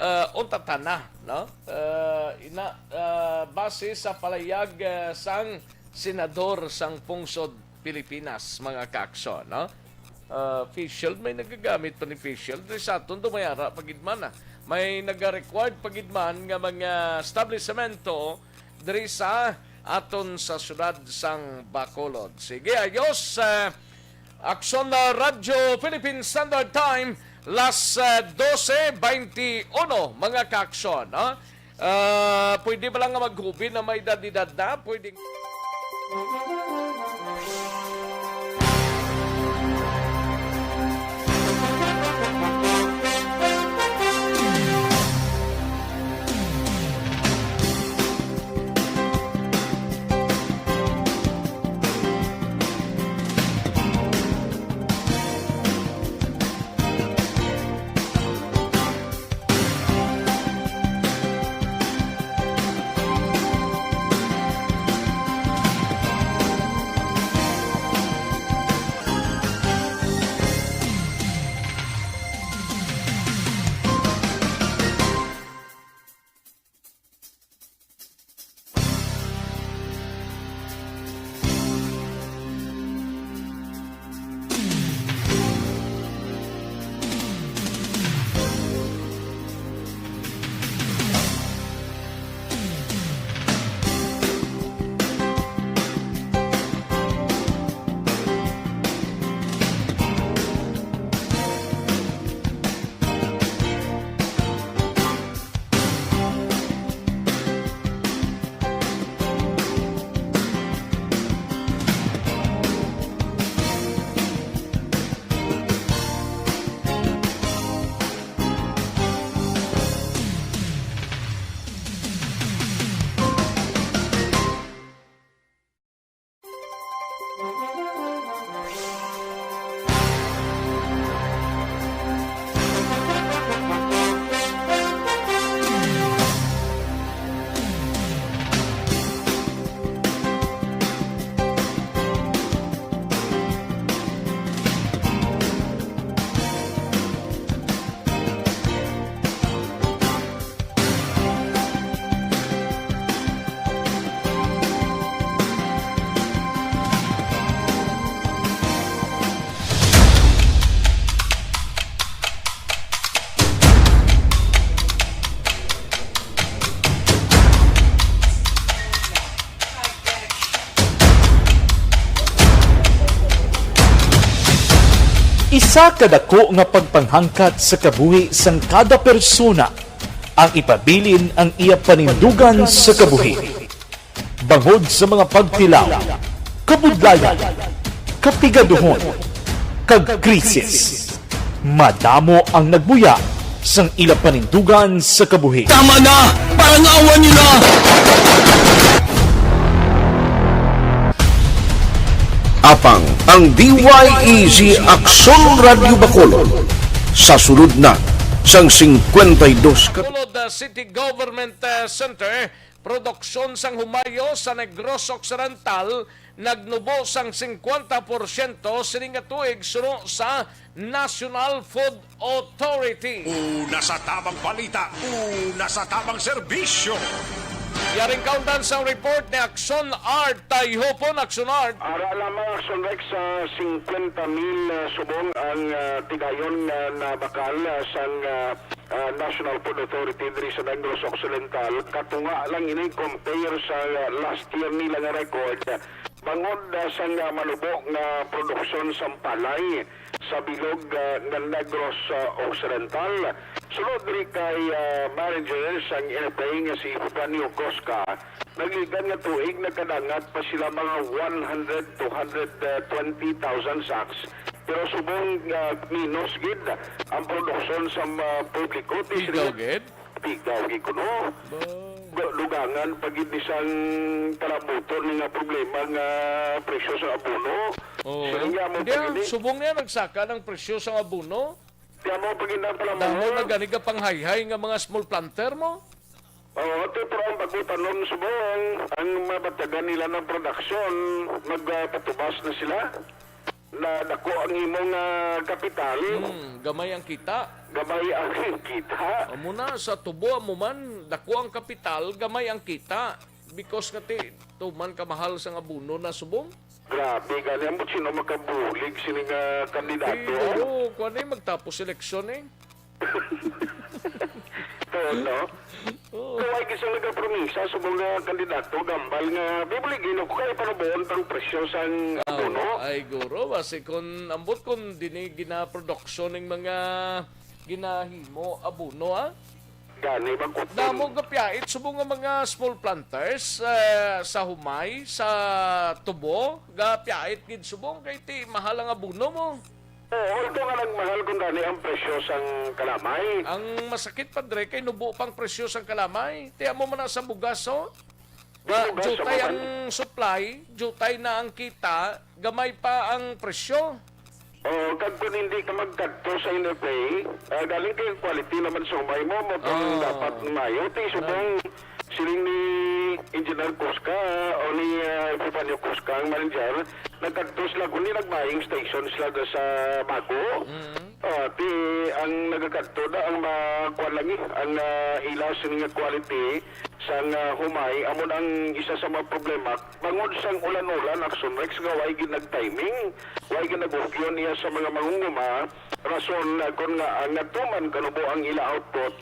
ah, untatana, no? Ah, ina, ah, base sa palayag, ah, sang senador sang pungsod Pilipinas, mga ka-action, no? Ah, face shield, may nagagamit pa ni face shield. Diri sa aton, dumayara pa gid man, ah. May naga-required pa gid man nga mga establisemento diri sa aton sa siyudad sang Bacolod. Sige, ayos. Ah, Action na Radyo Philippine Standard Time, las, ah, dose beintiuno, mga ka-action, ha? Ah, pwede ba lang nga maghubi na may edad-edad na? Pwede. Sa kadako nga pagpanghangkat sa kabuhi sang kada persona ang ipabilin ang iya panindugan sa kabuhi. Bangod sa mga pagtilaw, kabudlayan, kapigaduhon, kag krisis, madamo ang nagbuya sang ila panindugan sa kabuhi. Tama na! Parang awa nyo na! Apang ang D Y E G Aksyon Radyo Bacolod sa sulod na sang singkwenta y dos ka Bacolod, uh, City Government, uh, Center, produksyon sang Humayo sa Negros Occidental nagnubo sang singkwenta porsyento sini nga tuig suno sa National Food Authority. Una sa tabang balita, una sa tabang serbisyo. Yaring kaundan sang report ni Action Art Tayhopon. Action Art. Ara lamang, Action Rex, sa singkwenta mil, ah, subong ang, ah, tigayon nga nabakal, ah, sang, ah, ah, National Food Authority diri sa Negros Occidental. Katunga lang ini compare sa, ah, last year nila nga record. Bangod, ah, sang, ah, manubo nga produksyon sang palay sa bilog, ah, nga Negros, ah, Occidental. Sulod diri kay, ah, manager sang N F A nga si Epifanio Cosca, nagligan nga tuig nakadangat pa sila mga one hundred, two hundred, ah, twenty thousand sacks. Pero subong, ah, minus gid ang produksyon sa, ah, publiko. Ti sila Pigaw gid? Pigaw gid kuno. Ba? Ga-, dugangan pa gid ni sang palabuton ni nga problema nga presyo sa abono. Oo. Siling niya mo Hindi, pa ah, gid ni. Subong niya nagsaka ng presyo sa abono. Kaya mo pa gid ang Damo palamuhon. Na gani ka panghayhay nga mga small planter mo? Oo, ti, pero ang bago tanom subong, ang mabatyagan nila ng production, magpatubas na sila. Na dako ang imong, ah, kapital. Hmm, gamay ang kita. Gamay ang kita. Amo na, sa tubo mo man, dako ang kapital, gamay ang kita. Because nga ti, tuman kamahal sang abono na subong. Grabe, gani, amo sino makabulig sini nga kandidato? Di, oo, kuwan eh, magtapos eleksyon eh. Ito, no? Oo. Kaway gid sila nagapromisa sa mga kandidato, gambal nga bibuligin ako kay panuboon pang presyo sang abono. Ay, guro, basi kun ambot kun dini ginaproduksyon ning mga ginahimo abono, ah. Gani, magkutong. Damo gapyait subong nga mga small planters, eh, sa humay, sa tubo, gapyait gid subong kay ti mahal ang abono mo. Oo, although nga nagmahal kung gani ang presyo sang kalamay. Ang masakit, padre, kay nubo pang presyo sang kalamay. Ti amo man na sa bugas, oh. Ang bugas, jutay ang supply, jutay na ang kita, gamay pa ang presyo. Oh, kag kung hindi ka magkadto sa N F A, ah, galing kay quality naman sa humay mo, mo pang dapat mayo. Ti subong siling ni Engineer Cosca o ni, ah, Epifanio Cosca, ang manager, nagkadto sila, kundi nag-buying station sila da sa Bago. Mm. Ah, ti, ang nagakadto na, ang ma-, kuwan lagi, ang, ah, ila sini nga quality sang, ah, humay, amo na ang isa sa mga problema. Bangod sang ulan-ulan, Action Rex, nga way gid nag-timing, way gid nag-ugyon niya sa mga mangunguma, rason, ah, kon nga, ah, ngadto man kanubo ang ila output,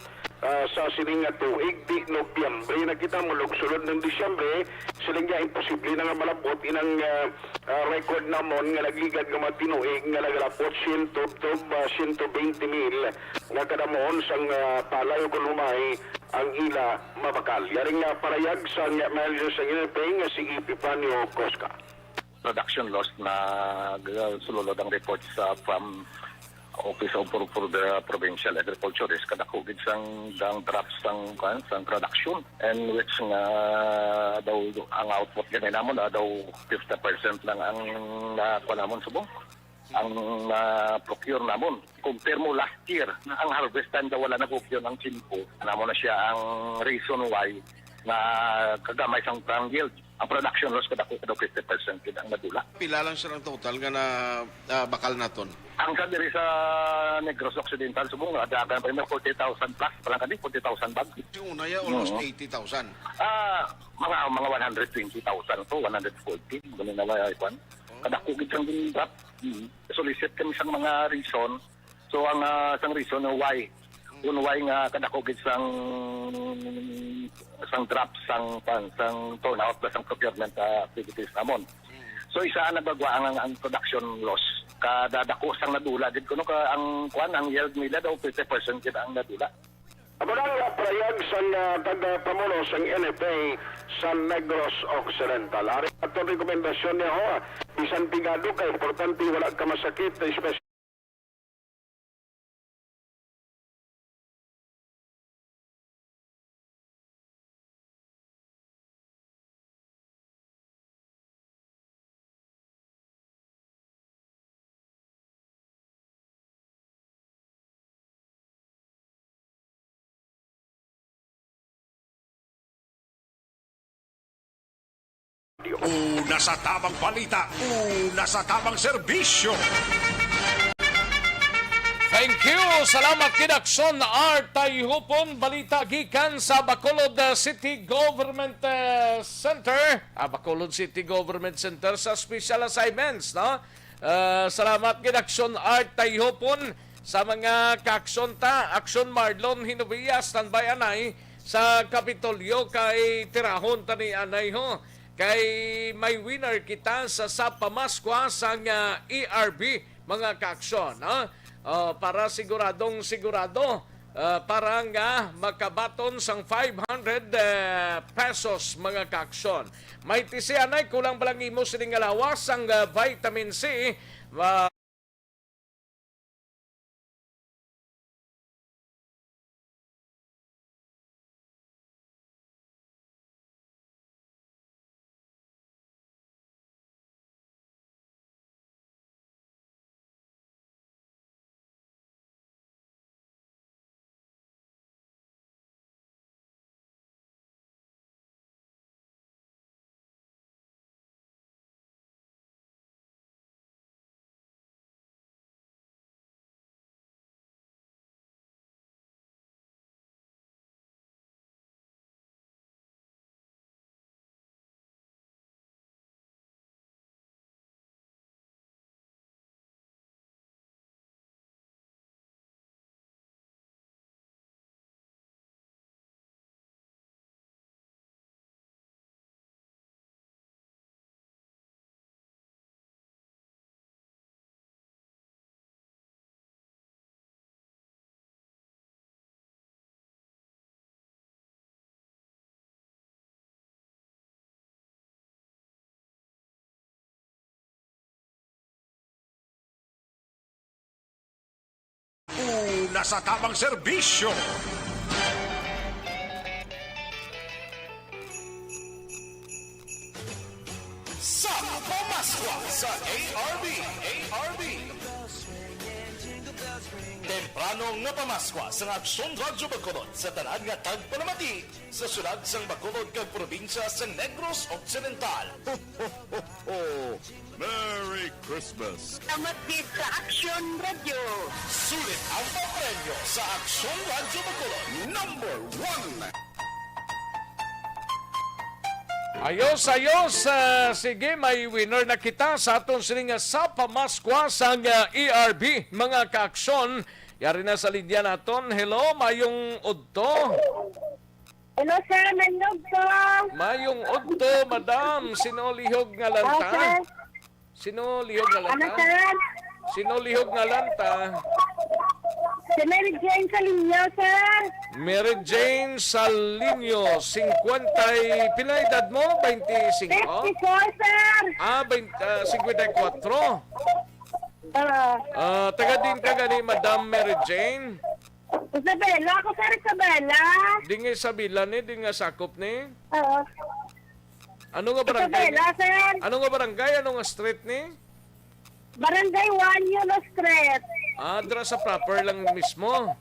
ah, sa sining nga tuig, di Nobyembre na kita, mulog sulod ng Disyembre, siling niya imposible na nga malabot inang, ah, ah, record namon nga nagligad nga mga tinuig nga nagalabot siyento, ah, siyento bente mil nga kadamuhon sang, ah, palay o kon humay ang ila mabakal. Yari nga parayag sa nga manager sa N F A nga si Epifanio Cosca. Production loss na g-, sulod ang report sa from Office of, for, for the Provincial Agriculturist, kadako gid sang, sang drop sang, kuwan, sang production, and which nga daw ang output gani namon na daw fifty percent lang ang nakuha namon subong, ang na-procure namon. Compare mo last year, ang harvest time daw wala nag-ugyon ang Chinko. Namo na siya ang reason why nga kagamay sang, sang yield. Ang production loss kadako, kadako fifty percent gid ang nadula. Pila lang siya ang total nga na, ah, bakal naton? Ang sa diri sa Negros Occidental, subong, ah, dagan pa yung forty thousand plus, parang kani, forty thousand bag. Yung una ya, almost Oo. eighty thousand. Ah, mga, mga one hundred twenty thousand to, one hundred forty, ganun na lang, ah, kwan. Oo. Kadako gid sang gin-drop. Mm. Solicit kami sang mga reason. So, ang, ah, sang reason, why? Kung why nga kadako gid sang, sang drop, sang, sang, sang turnout, sang procurement, ah, activities namon. Mm. So, isa na ba gwa ang, ang production loss? Kadadako sang nadula gid kuno ka ang kwan, ang yield nila daw fifty percent gid ang nadula. Amo na ang pahayag sang, ah, tagapamuno sang N F A sa Negros Occidental. Ari aton rekomendasyon niya, ho, bisan pigado ka, importante wala ka masakit, especially Una sa tamang balita, una sa tamang serbisyo. Thank you. Salamat kay Dakson Art Tayhupon. Balita gikan sa Bacolod, uh, City Government, uh, Center. Ah, Bacolod City Government Center sa special assignments, no? Ah, salamat kay Dakson Art Tayhupon sa mga kaaksyon ta. Aksyon Marlon Hinovia, standby anay sa Kapitolyo kay tirahon tani anay ho. Kay may winner kita sa, sa pamaskwa sang, ah, E R B, mga kaaksyon, ha? Oh, para siguradong sigurado, ah, para nga makabaton sang five hundred, eh, pesos, mga kaaksyon. May tisianay, kulang pa lang imo sining nga lawas sang, ah, vitamin C, ah, Una sa tamang serbisyo. Sa pamaskwa sa A R B, A R B. Temprano nga pamaskwa sa Aksyon Radyo Bacolod sa tanan nga tagpalamati sa syudad sang Bacolod kag probinsya sang Negros Occidental. Ho, ho, ho, ho. Merry Christmas! Salamat gid sa Aksyon Radyo. Sulit ang papremyo sa Aksyon Radyo Bacolod, number one. Ayos, ayos. Ah, sige, may winner na kita sa aton sining nga sa pamaskwa sang, ah, E R B, mga kaaksyon. Yari na sa linya naton. Hello, mayong udto. Hello, sir. Mayong udto. Mayong udto, madam. Sino lihog nga lanta? Sino lihog nga lanta? Ano, sir? Sino lihog nga lanta? Si Mary Jane Salinyo, sir. Mary Jane Salinyo, singkwenta y, pila edad mo? Baynte singko? Fifty-four, sir. Ah, baynte, ah, singkwenta y kuwatro. Oo. Ah, taga din ka gani, Madam Mary Jane? Isabela ako, sir, Isabela. Di nga Isabela ni, di nga sakop ni? Oo. Ano nga barangay Isabela, ni? Sir. Ano nga barangay? Ano nga street ni? Barangay One, Yulo Street. Ah, dira sa proper lang mismo.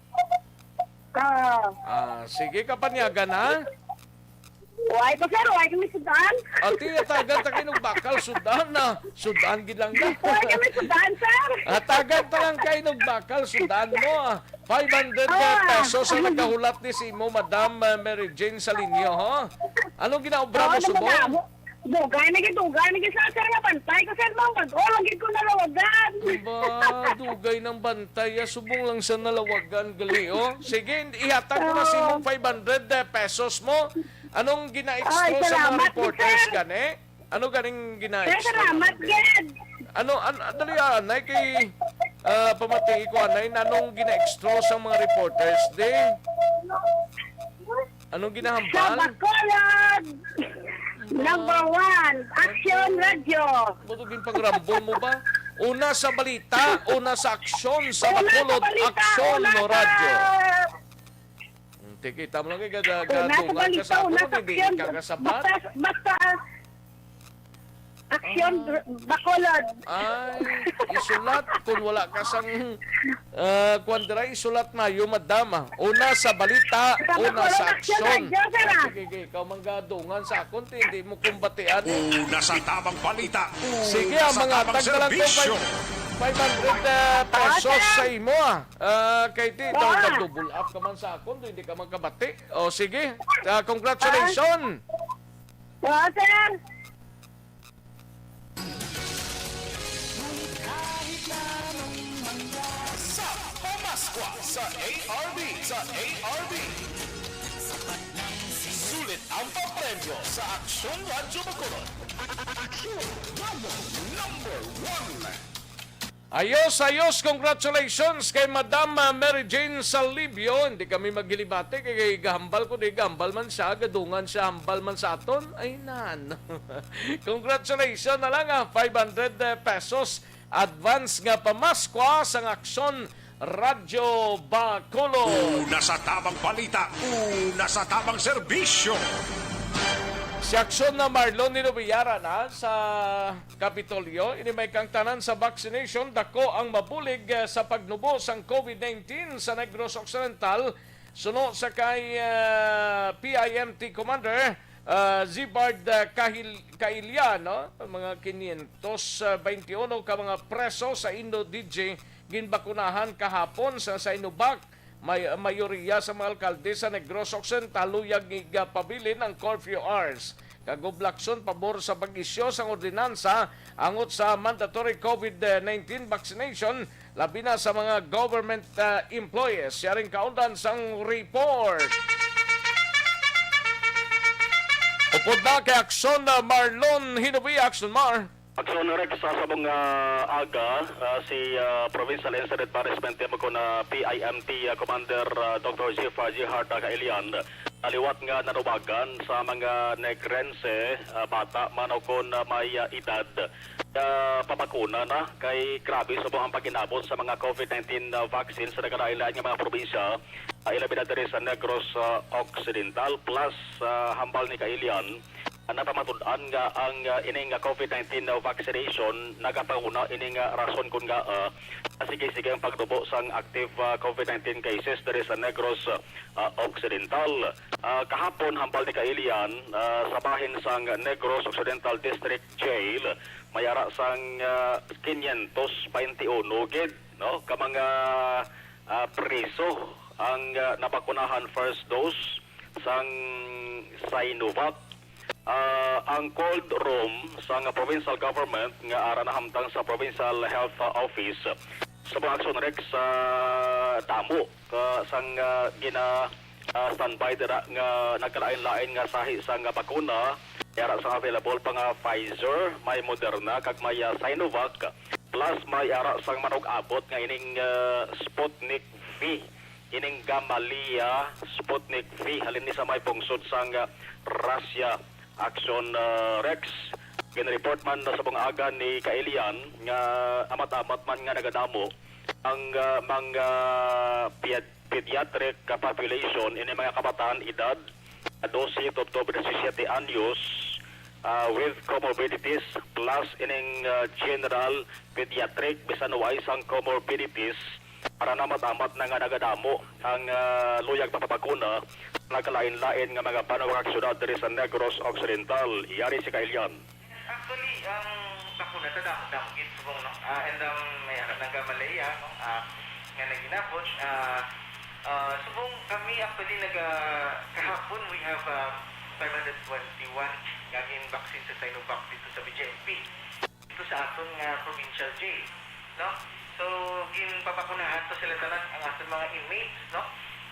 Oo. Ah, sige, kapanyagan, ha? Why ko, sir? Why kami sudan? Ati, tagan ta kay Nugbakal, sudan na. Sudan gid lang na. Why kami sudan, sir? Ah, tagan ta lang kay Nugbakal, sudan mo, ah. Five hundred pesos ang nagahulat ni si imo, Madam, ah, Mary Jane Salinyo, ho? Anong ginaobra mo subong? Dugay na gid, dugay na gid sa, sir, nga bantay ko, sir, ma'am. Bag-o lang gid ko nalawagan. Ba, dugay ng bantay, ah, subong lang sa nalawagan, gali, oh. Sige, ihatag ko na sa imong five hundred, eh, pesos mo. Anong gina-expo sa mga reporters gani? Ano ganing gina-extra naman, gid? Ano, an-, dali, ah, nay, kay, ah, pamatii ko, anay, nanong gina-extra sang mga reporters, di? Anong ginahambal? Sa Bacolod! Number one, Aksyon Radyo. Mo to ginpangrambol mo ba? Una sa balita, una sa aksyon, sa Bacolod, Aksyon Radyo. Hmm, tikita mo lang kay gada-, gadungan ka sa balita, una sa aksyon. Basta, basta, Aksyon, Bacolod. Ay, isulat kung wala ka sang, ah, kuwan dira, isulat na, yung madam, ah. Una sa balita, una sa aksyon. Sige, sige, ikaw manggadungan sa akon, ti, hindi mo kumbatian, eh. Una sa tamang balita, sige, ang mga tagdalan ko, five hundred, ah, pesos sa imo, ah. Ah, kay ti, daw ka double up ka man sa akon, hindi ka magkabati. O, sige. Ah, congratulations. Oo, sir. Sa Pamaskwa sa A R B, sa A R B. Sulit ang papremyo sa Aksyon Radyo Bacolod. Aksyon Radyo number one. Ayos, ayos. Congratulations kay Madam, ah, Mary Jane Salibio. Hindi kami maghilibati kay gahambal ko, di gahambal man siya, gadungan siya, hambal man sa aton. Ay, nan. Congratulations na lang, ah. Five hundred pesos advance nga pamaskwa sang Aksyon Radyo Bacolod. Una sa tamang balita, una sa tamang serbisyo. Si Aksyon na Marlon Ninubiara na sa Kapitolyo, ini may kangtanan sa vaccination, dako ang mabulig, eh, sa pagnubo sang COVID nineteen sa Negros Occidental, suno sa kay, eh, P I M T Commander, eh, Zibard, eh, Kahil-, Kailian, no? Mga quinientos baintiuno ka mga preso sa Indo D J ginbakunahan kahapon sa Sinovac. May, mayoriya sa mga alkalde sa Negros Occidental luyag nga pabilin ang curfew hours kag obligasyon pabor sa pag-isyu sang ordinansa angot sa mandatory COVID nineteen vaccination, labi na sa mga government, ah, employees. Siya rin kaundan sang report. Upod na kay Aksyon, ah, Marlon Hinubi, Aksyon Mar. Aksyon Rex, sa sabong, ah, aga, ah, si, ah, Provincial Incident Management Team ko na P I M T, ah, Commander, ah, Doctor Chief, ah, Jihard, ah, Kailian, ah, liwat nga nanubagan sa mga Negrense, ah, bata man o kon, ah, may, ah, edad, ah, pabakuna na kay grabe subong ang pag-inabot sa mga COVID nineteen, ah, vaccine sa nagkalain-lain nga mga probinsya, ah, ilabi na diri sa Negros, ah, Occidental. Plus, ah, hambal ni Kailian, ah, napamatud-an nga ang, ah, ining, ah, COVID nineteen, ah, vaccination nagapanguna ining, ah, rason kon ngaa, ah, sige-sige ang pagtubo sang active, ah, COVID nineteen cases diri sa Negros, ah, Occidental. Ah, kahapon, hambal ni Kailian, ah, sa bahin sang Negros Occidental District Jail, may ara sang, ah, quinientos baintiuno gid, no, ka mga, ah, preso ang, ah, nabakunahan first dose sang Sinovac. Ah, ang cold room sang provincial government nga ara nahamtang sa Provincial Health Office sa mga Aksyon Rex, ah, damo ka sang, ah, gina, ah, standby dira nga nagkalain-lain nga sahi sang bakuna. May ara sang available pa nga Pfizer, may Moderna, kag may, ah, Sinovac. Plus may ara sang manug-abot nga ining, ah, Sputnik V, ining Gamaleya Sputnik V, halin ni sa may pungsod sang, ah, Russia. Aksyon, ah, Rex, ginreport man sa bungaga ni Kailian nga amat-amat man nga nagadamo ang, ah, mga ped-, pediatric population, ini mga kabataan edad, ah, dose tubtob disisiyete anyos, ah, with comorbidities plus ining, ah, general pediatric bisan way sang comorbidities. Para na matamat na nga nagadamo ang, ah, luyag mapabakuna sa nagkalain-lain nga mga banwa kag syudad diri sa Negros Occidental. Yari si Kailian. Actually, ang bakuna ta damo-damo gid subong, no? Ah, and, um, may ara nga Gamaleya, no? Ah, nga naginabot, ah, ah, subong kami actually naga-, kahapon we have, ah, five hundred twenty-one nga gin-vaccine sa Sinovac dito sa B J M P. Dito sa aton nga provincial jail, no? So, ginpabakunahan to sila tanan, ang aton mga inmates, no?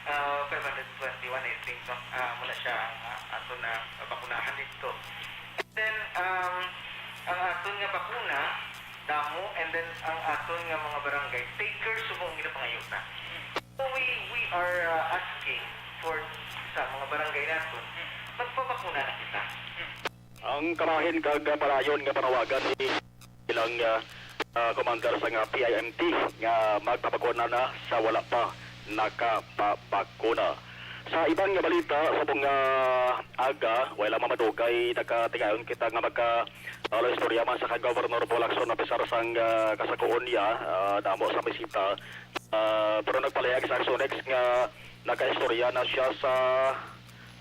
Ah, five hundred twenty-one, I think, no? Ah, amo na siya ang, ah, aton na bakunahan dito. Then, um, ang aton nga bakuna, damo, and then ang aton nga mga barangay, takers subong ang ginapangayutan. So we, we are, uh, asking for sa mga barangay naton, magpabakuna na kita. Ang kamahin kag padayon nga panawagan ni ilang, ah, ah, commander sa nga P I M T nga magpabakuna na sa wala pa nakapabakuna. Sa iban nga balita, sa mga aga, wala lang mamadugay, nakatigayon kita nga magka, ah, istorya man sa kay Governor Bo Lacson, apisar sang, ah, kasakuon niya, ah, damo sa bisita. Ah, pero nagpalihag sa Action X nga nakaistorya na siya sa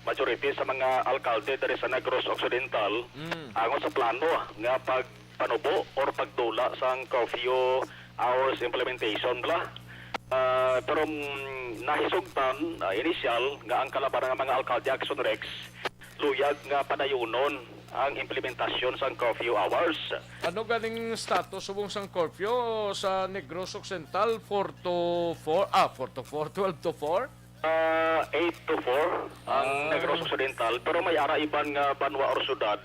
majority sa mga alkalde diri sa Negros Occidental, mm, angon sa plano nga pagpanubo or pagdula sang curfew hours implementation bala. Ah, pero, mm, nahisugtan, ah, initial nga ang kalabanan nga mga alkalde, Action Rex, luyag nga padayunon ang implementasyon sang curfew hours. Ano ganing status subong sang curfew sa Negros Occidental? Four to four, ah, four to four, twelve to four? Ah, eight to four ang, ah, Negros Occidental, pero may ara iban nga banwa or syudad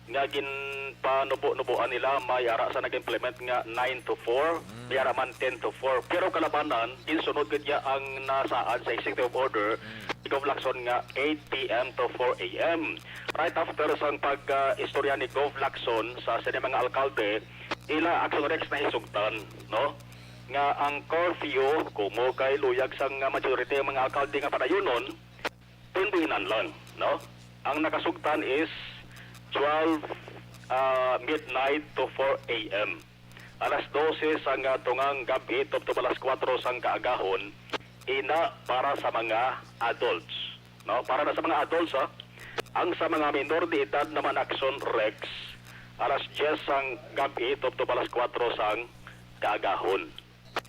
nga ginpanubo-nuboan nila, may ara sa nag-implement nga nine to four, mm, may ara man ten to four. Pero kalabanan, ginsunod gid niya ang nasaad sa executive order, mm, ni Gov Lacson nga eight P M to four A M. Right after sang pag, ah, istorya ni Gov Lacson sa sini mga alkalde, ila Action Rex nahisugtan, no? Nga ang curfew, kumo kay luyag sang, ah, majority ang mga alkalde nga padayunon, pin buhinan lang, no? Ang nakasugtan is twelve, ah, midnight to four A M. Alas dose sang, ah, tungang gab-i tubtob alas kuwatro sang kaagahon, ina para sa mga adults, no? Para na sa mga adults, ha? Ang sa mga minor de edad naman, Action Rex, alas diyes sang gab-i tubtob alas kuwatro sang kaagahon.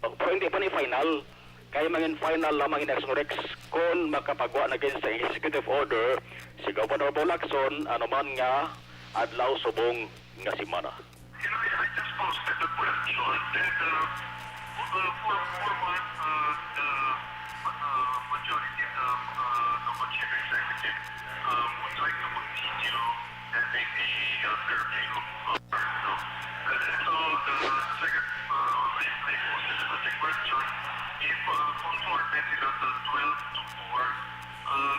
Pero hindi pa ni final, kay mangin final lamang ini, Action Rex, kon makapagwa na gid sa executive order si Governor Bo Lacson anuman nga adlaw subong nga semana. You know, I just posted the question that, uh, uh, for four months, uh, the, uh, majority of the, uh, Local Chief Executive, um, would like to continue having the, uh, curfew, uh, no? Uh, so the second, uh, I, I posted the second question, if, uh, conforme sila sa twelve to four, uh,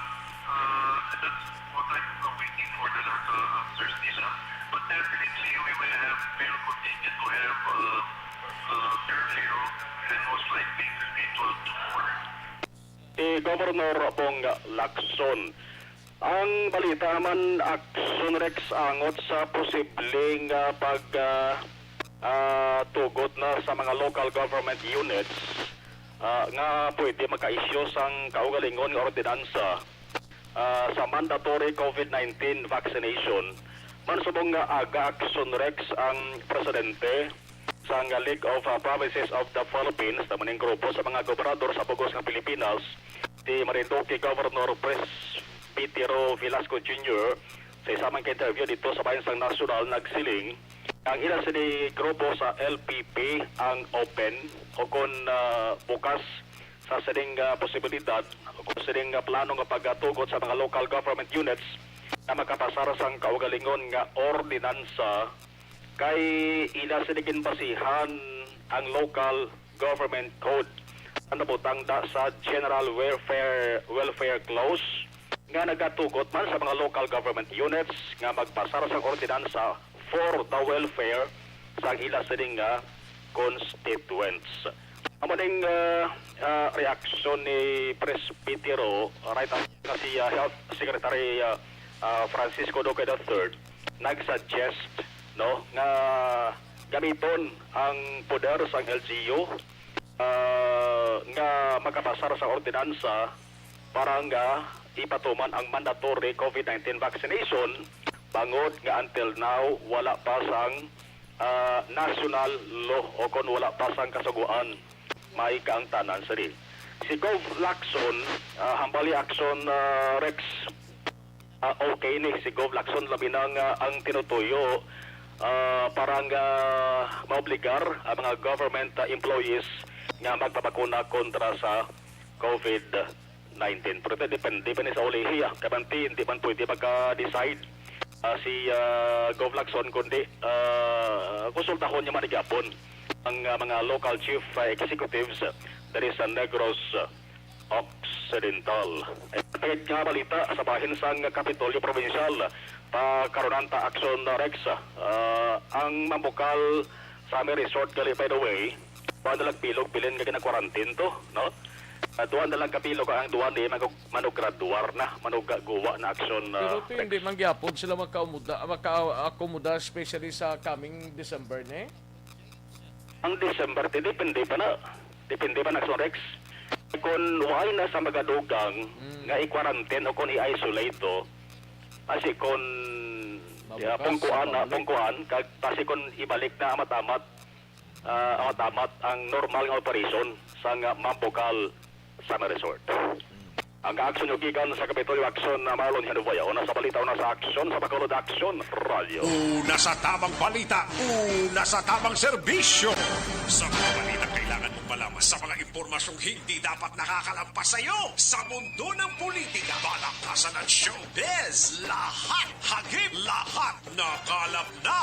uh, that's what I'm, uh, waiting for the, uh, answers nila. But definitely, we will have, we will continue to have, uh, uh, curfew and most likely it will be twelve to four. Si Governor Bong Lacson. Ang balita naman, Action Rex, angot sa posibleng, ah, pag, ah, ah, tugot na sa mga local government units, ah, nga pwede maka-issue sang kaugalingon nga ordinansa, ah, sa mandatory COVID nineteen vaccination. Man subong nga aga, Action Rex, ang presidente sang League of, ah, Provinces of the Philippines, amo ning grupo sa mga gobernador sa bug-os nga Pilipinas, si Marinduque Governor Presbytero Velasco Junior, sa isa man ka interview dito sa Bayan sang Nasyonal, nagsiling ang ila sini grupo sa L P P ang open o kon, ah, bukas sa sining, ah, posibilidad o kon sining, ah, plano nga pagatugot sa mga local government units na makapasar sang kaugalingon nga ordinansa, kay ila sini ginbasihan ang Local Government Code nga nabutang da sa General Welfare, Welfare Clause nga nagatugot man sa mga local government units nga magpasar sang ordinansa for the welfare sang ila sini nga constituents. Amo ning, ah, ah, reaksyon ni Presbytero, right after nga si, ah, Health Secretary, ah, ah, Francisco Duque the third nag-suggest, no, nga gamiton ang poder sang L G U, ah, nga makapasar sa ordinansa para nga ipatuman ang mandatory COVID nineteen vaccination, bangod nga until now wala pa sang, ah, national law o kon wala pa sang kasugoan may kaangtanan sini. Si Gov Lacson, ah, hambali, Action, ah, Rex, ah, okay ni si Gov Lacson, labi na nga ang tinutuyo, ah, para nga maobligar ang mga government, ah, employees nga magpabakuna kontra sa COVID nineteen. Pero ito, depende pa ni sa ulihi, ah. Kabanti, hindi man pwede magka-decide Ah, si, ah, Gov Lacson, kundi, ah, konsultahon niya man gihapon ang, ah, mga local chief, ah, executives, ah, diri sa Negros, ah, Occidental. Eh, nga balita sa bahin sang Kapitolyo Provincial, pa karon ta, Action Rex, ah, ang Mambukal Summer Resort gali, by the way, duha na lang bilog bilin nga gina-quarantine to, no? Ah, duha na lang ka bilog ang duha ni manug-, manugraduar na, manugaguwa na, Action, ah, Pero to hindi Rex. Man gyapon sila makaumuda, makaakomoda, especially sa coming December, ne? Ang December, ti, depende pa na. Depende pa na, Action Rex. Kung wala na sa magadugang Mm. nga i-quarantine o kung i-isolate to, asi kung, Mabukas ya, pungkuan sa na, public. Pungkuan, kag basi kung ibalik na amat-amat, ah, amat-amat ang normal nga operation sa nga Mambukal Summer Resort. Ang aksyon nyo gikan sa Kapitolyo Aksyon na Marlon Hinuboya. Una sa balita, una sa aksyon, sa Bacolod Aksyon Radyo. Una sa tamang balita, una sa tamang serbisyo. Sa mga balita kailangan mong malaman, sa mga impormasyong hindi dapat nakakalampas sa iyo, sa mundo ng politika, balakasan at showbiz, lahat, hagip, lahat, nakalap na.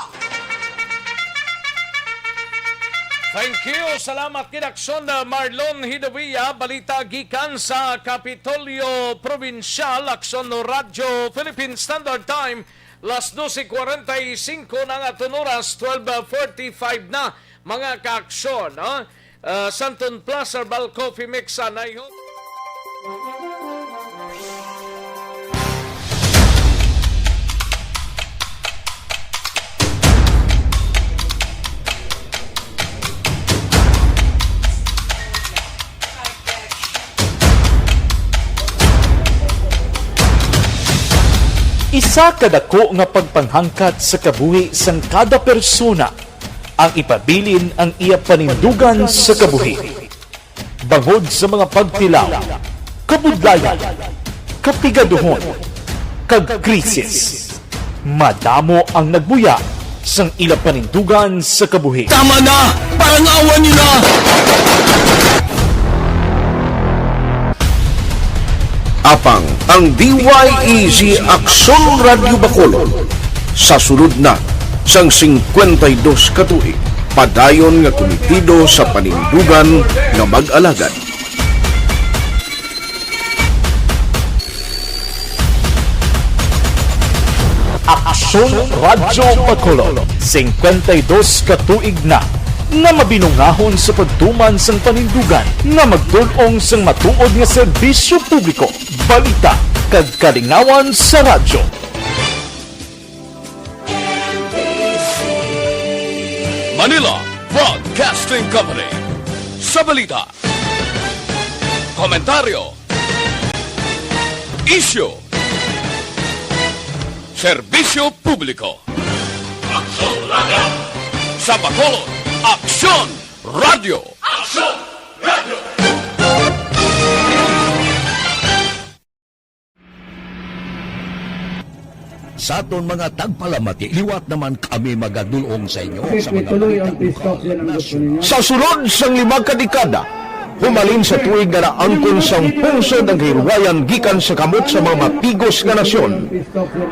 Thank you. Salamat kay Aksyon, uh, Marlon Hidawia. Balita gikan sa Kapitolyo Probinsyal, Aksyon Radyo, Philippine Standard Time, las doce cuarenta y cinco na nga aton oras, twelve forty-five na, mga kaaksyon, no? Uh, Santon Plus Herbal Coffee Mix, uh, nahihot. Isa ka dako nga pagpanghangkat sa kabuhi sang kada persona ang ipabilin ang iya panindugan sa kabuhi. Bangod sa mga pagtilaw, kabudlayan, kapigaduhon, kag krisis, madamo ang nagbuya sang ila panindugan sa kabuhi. Tama na! Parang awa niyo na! Apang ang D Y E G Aksyon Radyo Bacolod sa sulod na sang singkwenta y dos ka tuig, padayon nga kumitido sa panindugan nga mag-alagad. Aksyon Radyo Bacolod, singkwenta y dos ka tuig na nga mabinungahon sa pagtuman sang panindugan nga magdul-ong sang matuod nga serbisyo publiko, balita, kag kalingawan sa radyo. Manila Broadcasting Company. Sa balita, komentaryo, isyu, serbisyo publiko. Aksyon Radyo. Sa Bacolod, Aksyon Radyo. Aksyon Radyo. Sa aton mga tagpalamati, liwat naman kami magadul-ong sa inyo sa mga balita lokal, nasyonal. Sa sulod sang lima ka dekada, humalin sa tuig nga naangkon sang pungsod ang kahilwayan gikan sa kamot sa mga mapigos nga nasyon,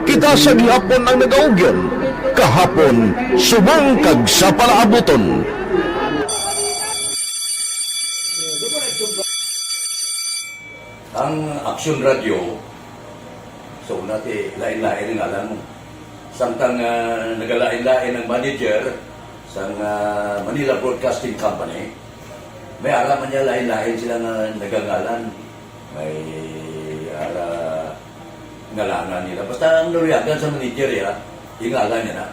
kita sa gihapon ang nagaugyon, kahapon subong kag sa palaabuton. Ang Aksyon Radyo, sa una, ti, lain-lain ang ngalan mo. Samtang, ah, nagalain-lain ang manager sang, ah, Manila Broadcasting Company, may ara man niya lain-lain sila nga nagangalan. May ara ngalangan nila. Basta ang naluyagan sa manager, ya, yung ngalan niya na.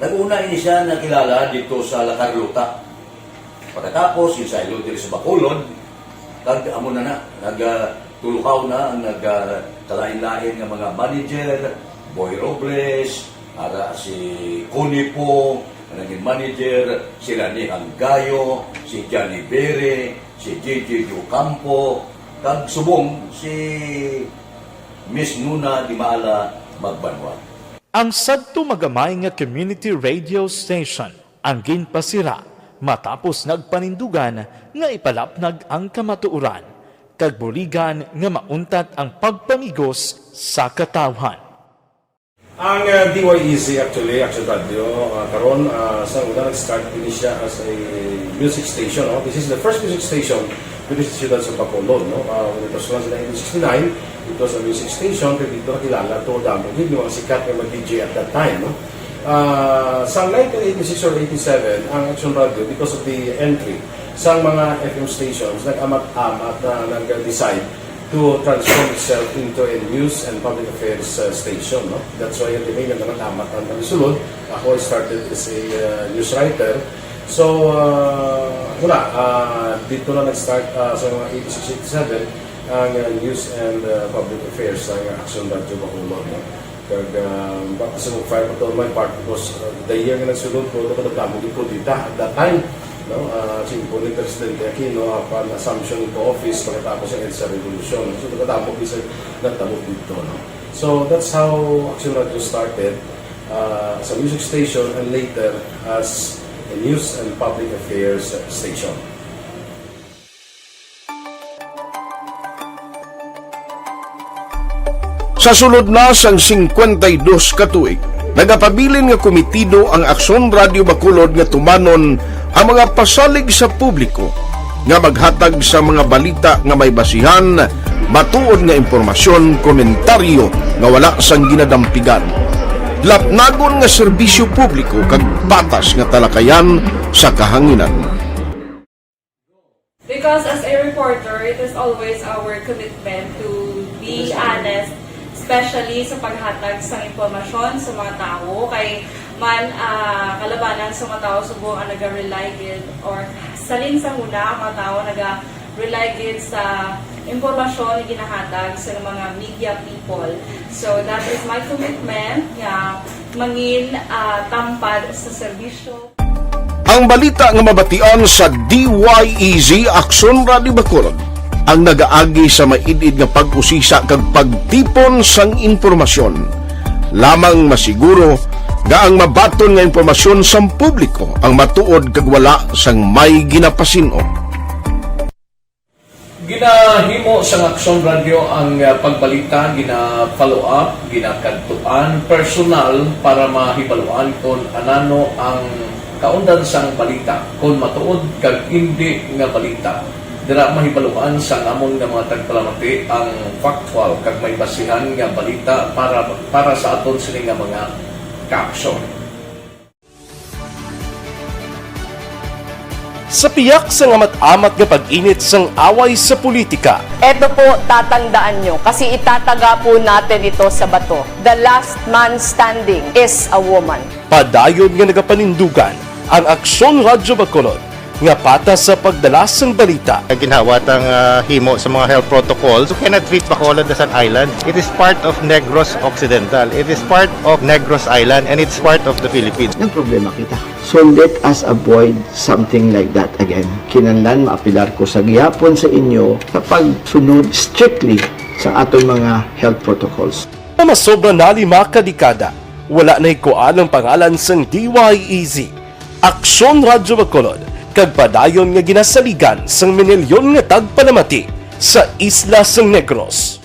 Nag-una ini siya nakilala dito sa La Carlota. Pagkatapos, yung saylo diri sa Bacolod, kag amo na na, nag, ah, tulukaw na ang nag, ah, kalain-lain nga mga manager, Boy Robles, ara si Connie Foo, ang naging manager, si Rani Hanggayo, si Johnny Bere, si J J Ocampo, kag subong si Miss Nuna Dimala Magbanwa. Ang sadto magamay nga community radio station ang ginpasira matapos nagpanindugan nga ipalapnag ang kamatuoran kag buligan nga mauntat ang pagpamigos sa katawhan. Ang uh, D Y E Z actually, Action Radio, uh, karon uh, sa una nag-start din siya as a music station. No? This is the first music station within the Siyudad sa Bacolod. No? Uh, when it was launched in nineteen sixty-nine, it was a music station, pero dito nakilala to damo gid yung mga sikat nga mga D J at that time. No? Uh, sa nineteen eighty-six or eighty-seven, ang Action Radio, because of the entry sa mga F M stations, nag-amat-amat na nag-decide to transform itself into a news and public affairs uh, station. No? That's why yung name na naman Amat ang Sulod. Ako, I started as a uh, news writer. So, uh, wala. Uh, dito na nag-start uh, sa mga eighty-six, eighty-seven ang uh, news and uh, public affairs sa Action Radio Bacolod. No? Kag uh, baka sa mag-fire pa to my part because uh, the year nga nagsulod ko, ito kadamo gid ko dita at that time. No? Uh, simple ni Presidente Aquino, upon assumption into office, pagkatapos ng EDSA Revolution. So, nagkadamo gid sa nagtabo dito. No? So, that's how Action Radio started uh, as a music station and later as a news and public affairs station. Sa sulod na sang singkwenta y dos ka tuig, nagapabilin nga komitido ang Aksyon Radio Bacolod nga tumanon ang mga pasalig sa publiko nga maghatag sa mga balita nga may basihan, matuod nga impormasyon, komentaryo nga wala sang ginadampigan, lapnagon nga serbisyo publiko kag patas nga talakayan sa kahanginan. Because as a reporter, it is always our commitment to be honest, especially sa paghatag sa impormasyon sa mga tawo. Kay man uh, kalabanan sa mga tawo subong ang naga-rely gid or salin sa huna ang mga tawo naga-rely gid sa impormasyon na ginahatag sa mga media people. So that is my commitment nga mangin uh, tampad sa serbisyo. Ang balita nga mabatian sa D Y E Z Aksyon Radio Bacolod ang nagaagi sa maid-id nga pag-usisa kag pagtipon sang impormasyon. Lamang masiguro nga ang mabaton nga impormasyon sang publiko ang matuod kag wala sang may ginapasin-o. Ginahimo sang Aksyon Radio ang ah, pagbalita, gina-follow up, ginakadtuan personal para mahibaluan kon anano ang kaundan sang balita, kon matuod kag indi nga balita. Dira mahibaluan sang amon nga mga tagpalamati ang factual kag may basihan nga balita para para sa aton sini nga mga kaaksyon. Sa piyak sang amat-amat nga pag-init sang away sa politika. Eto po, tatandaan nyo, kasi itataga po natin ito sa bato. The last man standing is a woman. Padayon nga nagapanindugan ang Aksyon Radyo Bacolod nga patas sa pagdala sang balita. Ginhawat ang ah, himo sa mga health protocols. You cannot treat Bacolod as an island. It is part of Negros Occidental. It is part of Negros Island and it's part of the Philippines. Nagproblema kita. So let us avoid something like that again. Kinahanglan maapilar ko sa gihapon sa inyo sa pagsunod strictly sa aton mga health protocols. Sa masobra na lima ka dekada, wala nahikuan ang pangalan sang D Y E Z, Aksyon Radyo Bacolod, kag padayon nga ginasaligan sang minilyon nga tagpalamati sa isla sang Negros.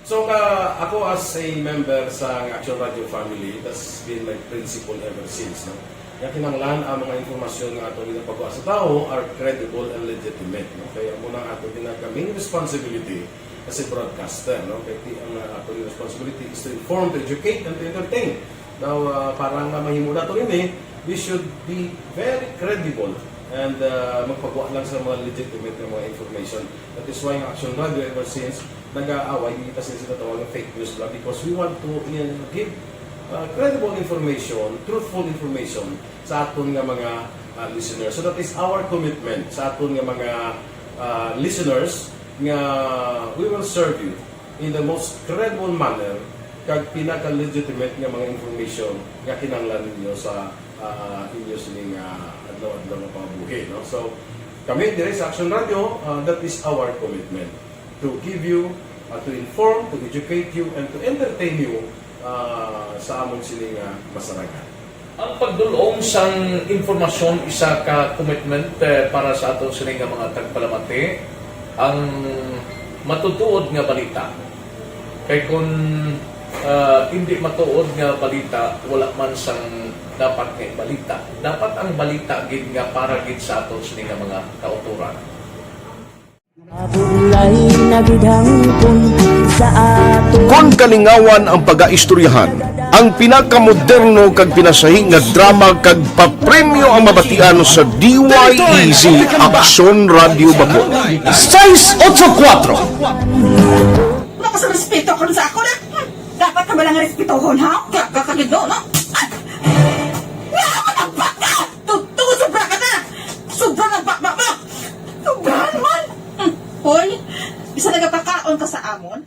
So ka ako as a member sa Action Radio family, that's been my principle ever since. No? Nga kinahanglan ang mga impormasyon nga ato ginapagawa sa tawo are credible and legitimate. No? Kaya amo na ato ginag main responsibility as a broadcaster. No? Kaya ti ang uh, ato responsibility is to inform, to educate, and to entertain. Now, uh, para nga mahimo nato ini, we should be very credible and uh, magpagawa lang sa mga legitimate nga mga information. That is why ang Action Radio ever since nag-aaway, hindi kasi sila tawag ng fake news lang because we want to uh, give uh, credible information, truthful information sa aton nga mga uh, listeners. So that is our commitment sa aton nga mga uh, listeners nga we will serve you in the most credible manner kag pinaka-legitimate nga mga information nga kinahanglan ninyo sa uh, inyo sining uh, adlaw-adlaw nga pangabuhi. No? So, kami dire sa Action Radio, uh, that is our commitment to give you, uh, to inform, to educate you, and to entertain you uh, sa amon sini nga masarangan. Ang pagdul-ong sang impormasyon isa ka commitment eh, para sa aton sini nga mga tagpalamati, ang matutuod nga balita. Kay kun Ah, hindi matuod nga balita, wala man sang dapat nga balita. Dapat ang balita gid nga para gid sa aton sini nga mga kautoran. Mabulay na gid hangpon sa aton. Kon kalingawan ang pagaistoryahan, ang pinakamoderno kag pinasahi nga drama kag papremyo ang mabatian sa D Y E Z Aksyon Radyo Bacolod. Sais otso kuwatro. Wala ka sa respeto karon sa ako na. Hmm, dapat ka ba lang respetohon, ha? Gaga ka gid, no? Ay! Nga ka magbaka! Totoo, sobra ka na! Sobra ng bakbak mo! Sobrahan man! Hmm, hoy, isa nagapakaon ka sa amon?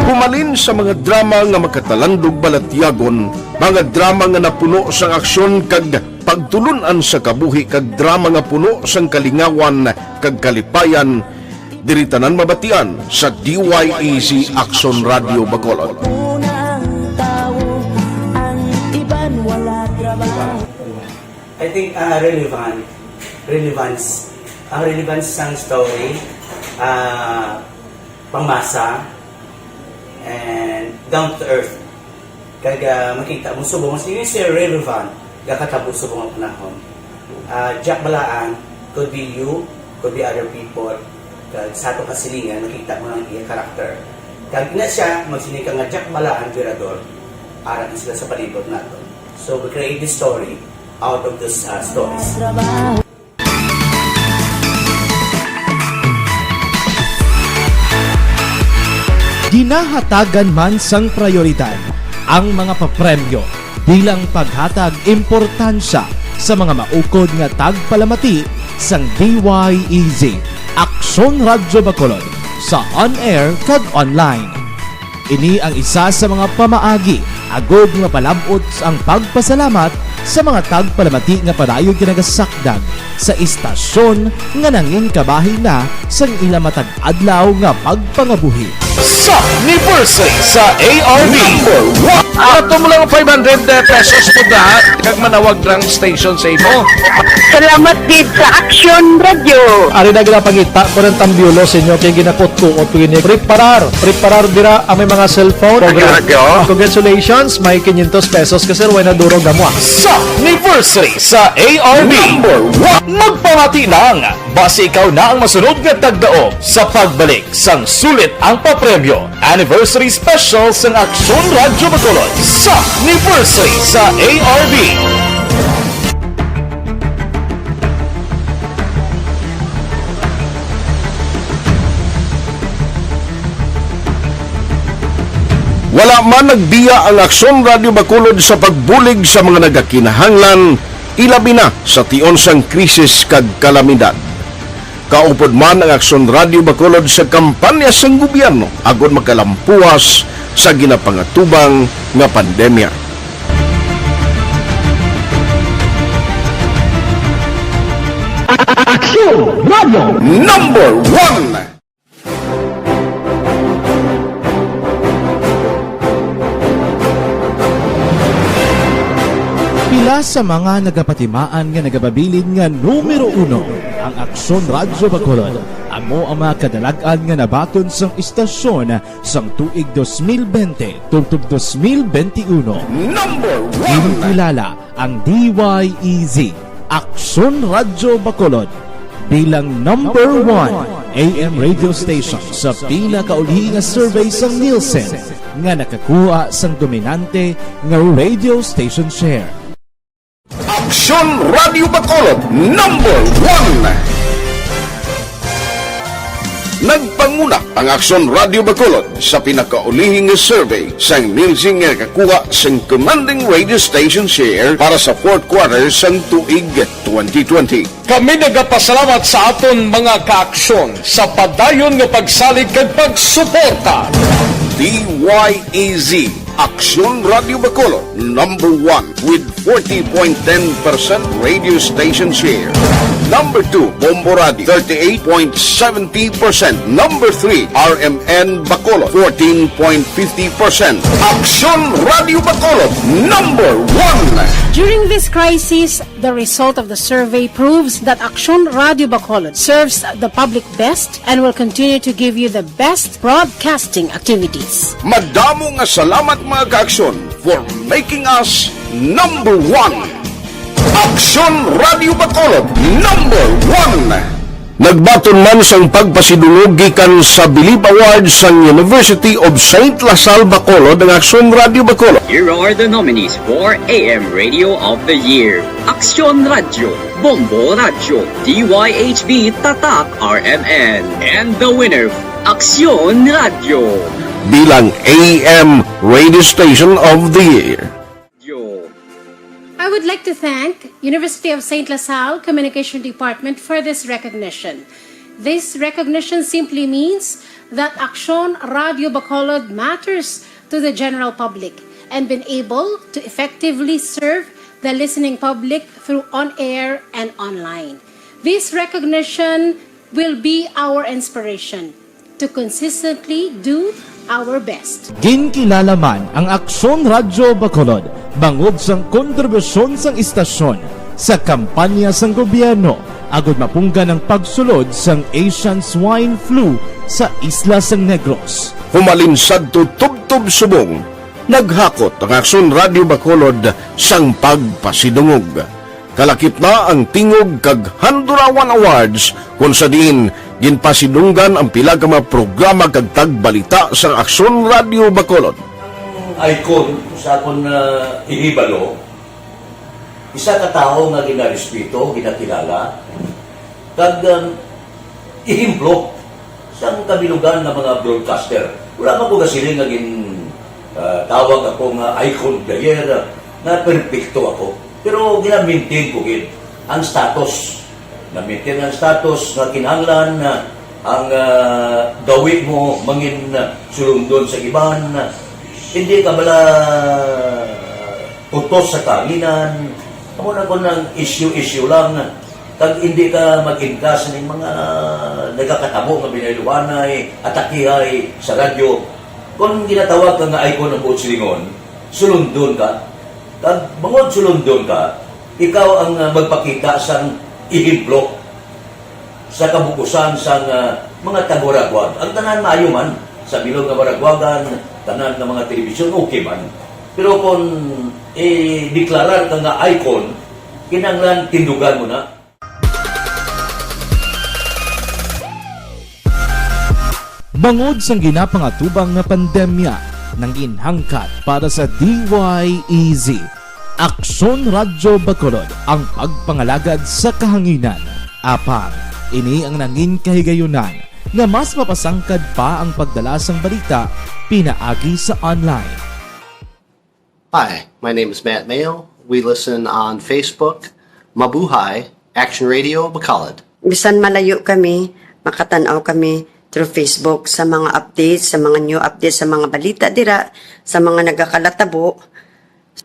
Humalin sa mga drama nga makatalandog balatyagon, mga drama nga napuno sang aksyon kag pagtulun-an sa kabuhi kag drama nga puno sang kalingawan kag kalipayan, diri tanan mabatian sa D Y E Z Aksyon Radyo Bacolod. Unang tawo, ang iban wala trabaho. I think, ah, relevant, relevance, ang relevance sang story, ah, pangmasa, and down to earth. Kag, ah, makita mo, subong, sige, sir, relevant, gakatabo subong ang panahon. Ah, Jack Balaan, could be you, could be other people. Kag sa ato kasilingan, makita mo ang iya karakter. Kag na siya, magsiling ka nga Jack Balaan, Virador, ara na sila sa palibot nato. So, we create this story out of those, uh, stories. Ginahatagan man sang prayoridad ang mga papremyo bilang paghatag importansya sa mga maukod nga tagpalamati sang D Y E Z, Aksyon Radyo Bacolod, sa on-air kag online. Ini ang isa sa mga pamaagi agod mapalab-ot ang pagpasalamat sa mga tagpalamati nga padayon ginagasakdag sa istasyon nga nangin kabahin na sang ila matag adlaw nga pagpangabuhi. Sa anniversary sa A R B. Number one. Ato mo lang five hundred pesos po na kag manawag lang station sa imo. Salamat gid sa Aksyon Radyo. Ari na ginapangita ko ng tambyulo sa inyo kay ginakutkuot ko ini. Preparar, preparar dira ang may mga cellphone. Radyo. Congratulations, may quinientos pesos ka, sir, way na duro gamwa. Sa anniversary sa A R B. Number one. Magpamati lang. Basi ikaw na ang masunod nga tagdaog sa pagbalik sang sulit ang papremyo. Anniversary Special sang Aksyon Radyo Bacolod sa anniversary sa A R B. Wala man nagbiya ang Aksyon Radyo Bacolod sa pagbulig sa mga nagakinahanglan, ilabi na sa tion sang krisis kag kalamidad. Kaupod man ang Aksyon Radyo Bacolod sa kampanya sang gobyerno agod makalampuas sa ginapangatubang nga pandemya. Aksyon Radyo Number One. Pila sa mga nagapatimaan nga nagapabilin nga numero uno ang Aksyon Radyo Bacolod. Amo ang mga kadalag-an nga nabaton sang istasyon sang tuig dos mil bente tubtob dos mil bente uno. Number one. Ginkilala ang D Y E Z, Aksyon Radyo Bacolod, bilang number one A M radio station sa pinakauli nga survey sang Nielsen nga nakakuha sang dominante nga radio station share. Aksyon Radyo Bacolod, number one. Nagpanguna ang Aksyon Radyo Bacolod sa pinakaulihi nga survey sang Nielsen nga nakakuha sang commanding radio station share para sa fourth quarter sang tuig twenty twenty. Kami nagapasalamat sa aton mga kaaksyon sa padayon nga pagsalig kag pagsuporta. D Y E Z, Aksyon Radyo Bacolod, number one with forty point ten percent radio station share. Number two, Bombo Radio, thirty-eight point seventy percent. Number three, R M N Bacolod, fourteen point fifty percent. Aksyon Radio Bacolod, number one. During this crisis, the result of the survey proves that Aksyon Radio Bacolod serves the public best and will continue to give you the best broadcasting activities. Madamo nga salamat, mga ka-Aksyon, for making us number one. Aksyon Radio Bacolod, number one. Nagbaton man sang pagpasidungog gikan sa Bilib Awards sang University of Saint La Salle Bacolod ang Aksyon Radio Bacolod. Here are the nominees for A M Radio of the Year: Aksyon Radio, Bombo Radio, D Y H B Tatak R M N, and the winner, Aksyon Radio. Bilang A M Radio Station of the Year. I would like to thank University of Saint La Salle Communication Department for this recognition. This recognition simply means that Aksyon Radio Bacolod matters to the general public and been able to effectively serve the listening public through on-air and online. This recognition will be our inspiration to consistently do our best. Ginkilala man ang Aksyon Radyo Bacolod bangod sang kontribusyon sang istasyon sa kampanya sang gobyerno agud mapunggan ang pagsulod sang Asian Swine Flu sa isla sang Negros. Humalin sadto tubtob subong, naghakot ang Aksyon Radyo Bacolod sang pagpasidungog. Kalakip na ang Tingog kag Handurawan Awards, kon sa diin ginpasidunggan ang pila ka mga programa kag tagbalita sang Aksyon Radio Bacolod. Ang icon sa akon, ah, ihibalo, isa ka tawo nga ginarespeto, ginakilala, kag, um, ehemplo sang kabilugan nga mga broadcaster. Wala man ko gasiling nga gin, ah, tawag ako nga icon of the year, ah, nga perpekto ako. Pero gina-maintain ko gid ang status. Na-maintain ang status nga kinahanglan na ang, ah, gawi mo mangin, ah, sulundon sa iban. Hindi ka bala utos sa kahanginan. Amo na ko nang issue-issue lang. Kag hindi ka mag-ingkas ning mga nagakatabo nga binayluhanay, atakihay sa radyo. Kon ginatawag ka nga icon ang buot silingon, sulundon ka. Kag bangod sulundon ka, ikaw ang, ah, magpakita sang ehemplo sa kabukusan sang, ah, mga taga-Waraguag. Ang tanan maayo man, sa bilog nga Waraguagan, tanan nga mga telebisyon, okay man. Pero kung i-deklarar ka nga icon, kinahanglan tindugan mo na. Bangod sang ginapangatubang nga pandemya, nangin hangkat para sa D Y E Z, Aksyon Radyo Bacolod ang pagpangalagad sa kahanginan. Apang, ini ang nangin kahigayunan nga mas mapasangkad pa ang pagdala sang balita pinaagi sa online. Hi, my name is Matt Mayo. We listen on Facebook. Mabuhay, Action Radio Bacolod. Bisan malayo kami, makatan-aw kami through Facebook sa mga updates, sa mga new updates, sa mga balita dira, sa mga nagakalatabo.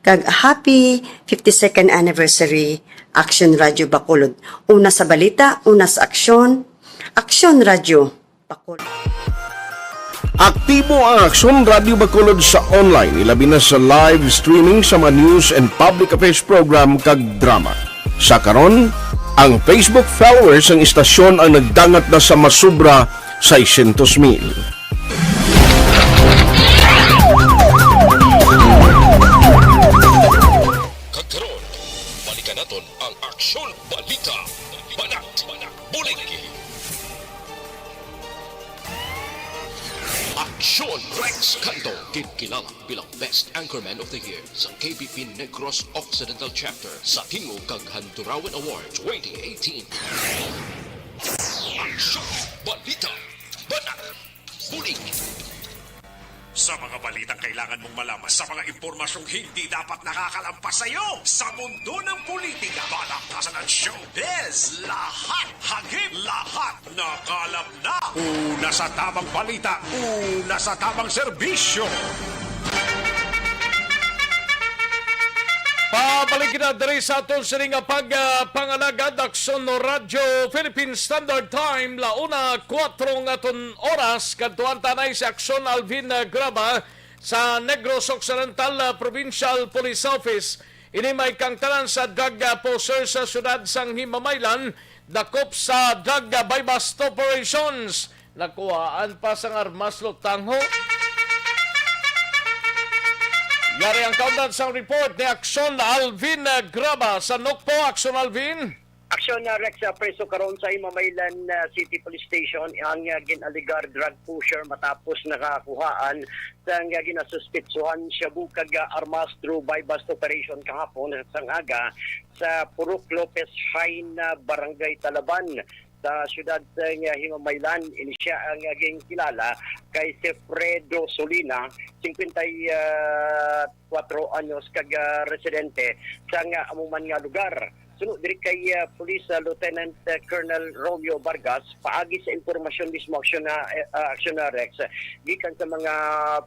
Kag happy fifty-second anniversary, Action Radio Bacolod. Una sa balita, una sa aksyon, Action Radio. Bacolod. Aktibo ang Aksyon Radio Bacolod sa online, ilabi na sa live streaming sa mga news and public affairs program kag drama. Sa karon, ang Facebook followers sang istasyon ang nagdangat na sa masubra seiscientos mil. Kag karon, balikan naton ang Aksyon Balita. Banat, bulig. Aksyon Rex Canto, ginkilala bilang Best Anchorman of the Year sa K B P Negros Occidental Chapter sa Tingog kag Handurawan Award twenty eighteen. Aksyon Balita. Banat. Bulig. Sa mga balitang kailangan mong malaman, sa mga impormasyong hindi dapat nakakalampas sa iyo, sa mundo ng politika, balaktasan at showbiz, lahat, hagip, lahat, nakalap na. Una sa tamang balita, una sa tamang serbisyo. Pabalik kita diri sa aton sini nga pag, ah, pangalagad, Aksyon Radyo Philippine Standard Time, la una kuwatro nga aton oras. Kadtuan ta anay si Aksyon Alvin, ah, Graba sa Negros Occidental, ah, Provincial Police Office. Ini may kangtanan sa drug, ah, poser sa siyudad sang Himamaylan, dakop sa drug, ah, buy-bust operations. Nakuhaan pa sang armas, lutang ho. Yari ang kaundan sang report ni Aksyon Alvin, ah, Graba sa Nokpo. Aksyon Alvin. Aksyon na Rex, ah, preso karon sa Himamaylan, ah, City Police Station ang, ah, gin-alegar drug pusher matapos nakakuhaan sang, ah, ginasuspitsuhan shabu kag, ah, armas through buy-bust operation kahapon sang aga sa Purok Lopez High na Barangay Talaban sa siyudad sang, ah, Himamaylan. Ini siya ang, ah, ginkilala kay Sefredo Solina, singkwenta y kuwatro anyos, kag, ah, residente sang, ah, amo man nga lugar. Suno diri kay, ah, Police, ah, Lieutenant, ah, Colonel Romeo Vargas, paagi sa impormasyon mismo, Aksyon na, eh, ah, Aksyon na Rex, gikan sa mga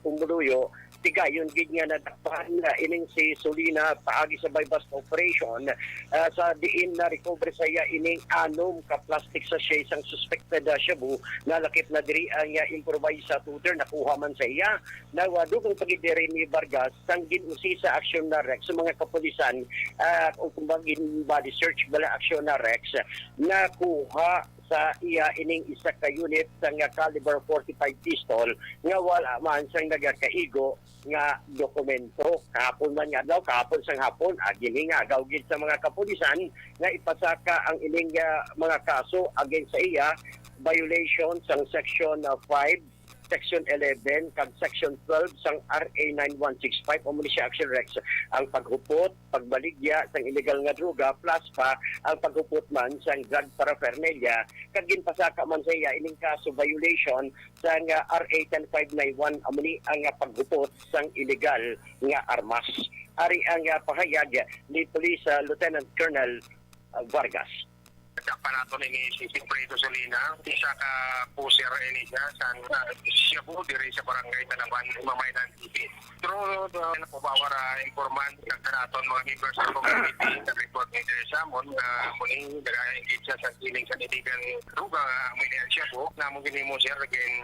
pumuluyo, tigayon gid nga nadakpan, ah, ining si Solina paagi sa buy-bust operation, ah, sa diin na-recover sa iya ining anom ka plastic sachet sang suspected, ah, shabu. Nalakip na diri ang, ah, improvised, ah, tutor nakuha man sa iya. Nawa, dugang pa gid diri ni Vargas sang gin-usisa, Aksyon na Rex, sa mga kapulisan, ah, o kung ba gin-body search bala, Aksyon na Rex, nakuha sa iya ining isa ka unit sang caliber forty-five pistol nga wala man sang nagakaigo nga dokumento. Kahapon man nga adlaw, kahapon sang hapon, ah, ginhingagaw gid sa mga kapulisan nga ipasaka ang ining, ah, mga kaso against sa iya, violation sang Section, ah, five, Section eleven, kag Section twelve sang R A nine one six five, amo ni siya, Action Rex, ang paghupot, pagbaligya sang illegal nga droga, plus pa ang paghupot man sang drug paraphernalia, kag ginpasaka man sa iya ining kaso violation sang, ah, R A ten five nine one, amo ni ang, ah, paghupot sang illegal nga armas. Ari ang, ah, pahayag ni Police, ah, Lieutenant Colonel, ah, Vargas. Dakpan naton ini si Sefredo Solina, isa ka pusher ini siya sa, ah, shabu diri sa barangay Talaban, Himamaylan City. Through the, uh, of our, uh, informant, kag kanaton mga members sa community, nag-report ni diri sa amon nga muli nag-engage siya sa dealing sa illegal droga nga amo ni ang shabu. Namon gini mo siya gin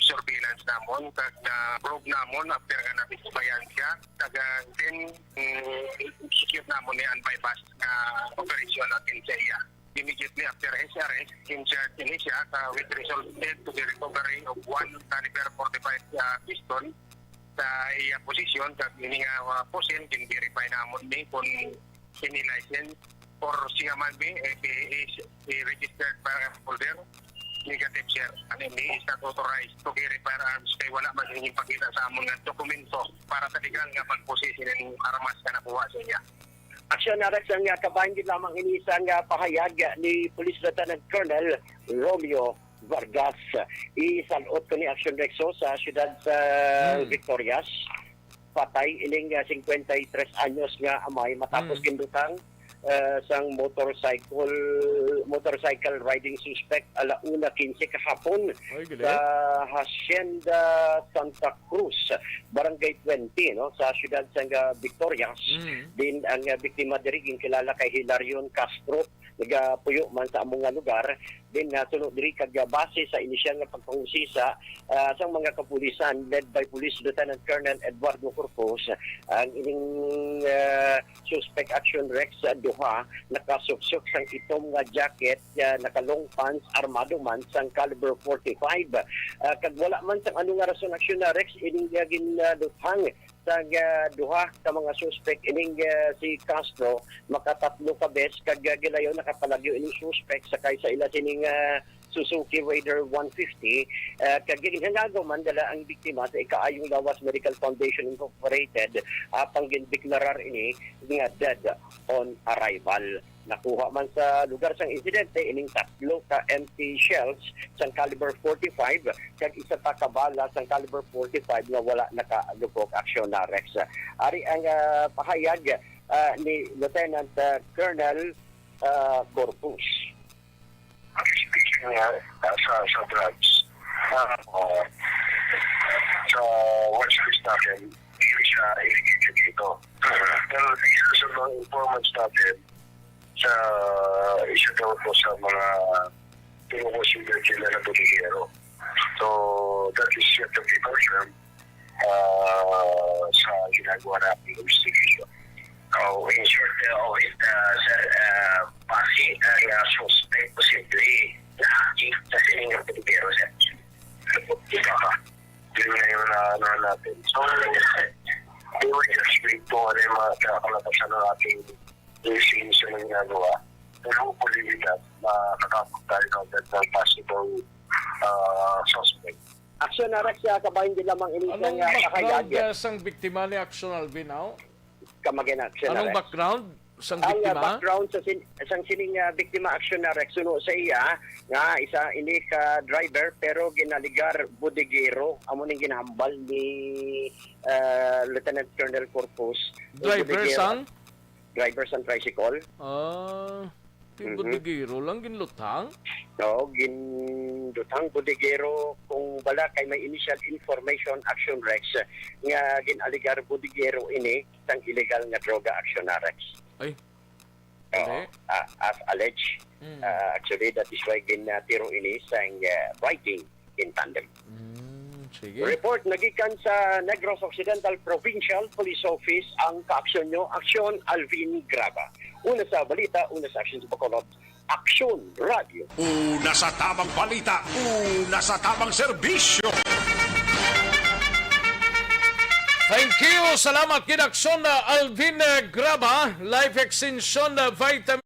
surveillance namon, kag na-probe namon after nga nabistibayan siya. Kag, uh, then, mm, execute namon ni ang buy-bust nga operasyon natin sa iya. Immediately after his arrest, in-search ini siya, uh, which resulted to the recovery of one caliber forty-five, uh, pistol sa iya posisyon, kag ini nga, uh, pusil, gin-verify namon ni kung ini license or siya man bi, eh, bi-, is a registered firearm holder. Negative, sir. Ano, he is not authorized to carry firearms kay wala man siya ipakita sa amon nga dokumento para sa legal nga pag-possess ning armas nga nakuha sa iya. Aksyon na Rex ang, ah, kabahin gid lamang ini sang, ah, pahayag ni Police Lieutenant Colonel Romeo Vargas. Isalot ko ni Aksyon Rexo sa siyudad sa Hmm. Victorias. Patay ining, ah, singkwenta y tres anyos nga amay matapos Hmm. gindutang, ah, sang motorcycle, motorcycle riding suspect ala una quince kahapon Ay, gali. sa Hacienda Santa Cruz, Barangay twenty, no, sa siyudad sang, ah, Victorias. Mm. Din ang, ah, biktima diri ginkilala kay Hilarion Castro, nagapuyo man sa amo nga lugar. Din nasuno diri kag, ah, base sa inisyal nga pagpangusisa, ah, sang mga kapulisan led by Police Lieutenant Colonel Eduardo Corpus, ang ining, ah, suspect Action Rex, ah, duha nakasuksok sang itom nga jacket, ah, naka long pants, armado man sang caliber forty-five. Ah, kag wala man sang ano nga rason, Action na Rex, ining, ah, ginluthang sang, ah, duha ka mga suspect ining, ah, si Castro, makatatlo ka bes, kag, ah, gilayon nakapalagyo ining suspect sakay sa ila sining, ah, Suzuki Raider one fifty, ah, kag ginhangagaw man dala ang biktima sa Ikaayong Lawas Medical Foundation Incorporated, apang gindeklarar ini nga dead on arrival. Nakuha man sa lugar sang insidente ining tatlo ka empty shells sang caliber forty-five kag isa pa ka bala sang caliber forty-five nga wala nakalupok, Action na Rex. Ari ang, ah, pahayag, ah, ni Lieutenant, ah, Colonel, ah, Corpus. Ang speaking niya, ah, sa, sa drugs, ah, ah, sa watch list natin, hindi siya illegal dito. Pero sa mga informants natin, sa isa daw po sa mga pinag-consider sila na bodeguero. So, that is yet to be confirmed, ah, sa ginagawa nating investigation. Oh, in short, uh, of it, uh, sir, uh, base ang, uh, suspect posible na active sa sining nga bodeguero, sir. Ika ka. Yun na yung na, ano natin. So, we will just wait kung ano yung mga kalakasan ng ating investigation na ginagawa. Pero hopefully with that, makakapag tayo ng, ng possible, uh, suspect. Action na, Rex, ah, kabahin din lamang ini Anong siyang, ah, background, pakayag. ah, sang biktima ni Action Alvin, aw? Kamagin Action na, Anong Rex. background sang Ang, ah, biktima? background sa sin-, sang sining, ah, biktima Action na, Rex, suno sa iya nga isa ini ka driver pero ginaligar bodegero. Amo ning ginahambal ni, ah, Lieutenant Colonel Corpus. Driver Bodegero. sang? Driver sang tricycle. Ah, ti Mhm. bodegero lang ginluthang? Oo, ginluthang bodegero kung bala kay may initial information Action Rex nga gin-alegar bodegero ini sang illegal nga droga Action Rex. Ay, Oo, dali. ah, as alleged. Mm. Ah, actually, that is why gin, ah, tiro ini sang, ah, riding in tandem. Mm, sige. Report nagikan sa Negros Occidental Provincial Police Office ang kaaksyon nyo, Aksyon Alvin Graba. Una sa balita, una sa aksyon sa Bacolod, Aksyon Radio. Una sa tamang balita, una sa tamang serbisyo. Thank you. Salamat gid, Aksyon, uh, Alvin, uh, Graba, Life Extension, uh, Vitamin.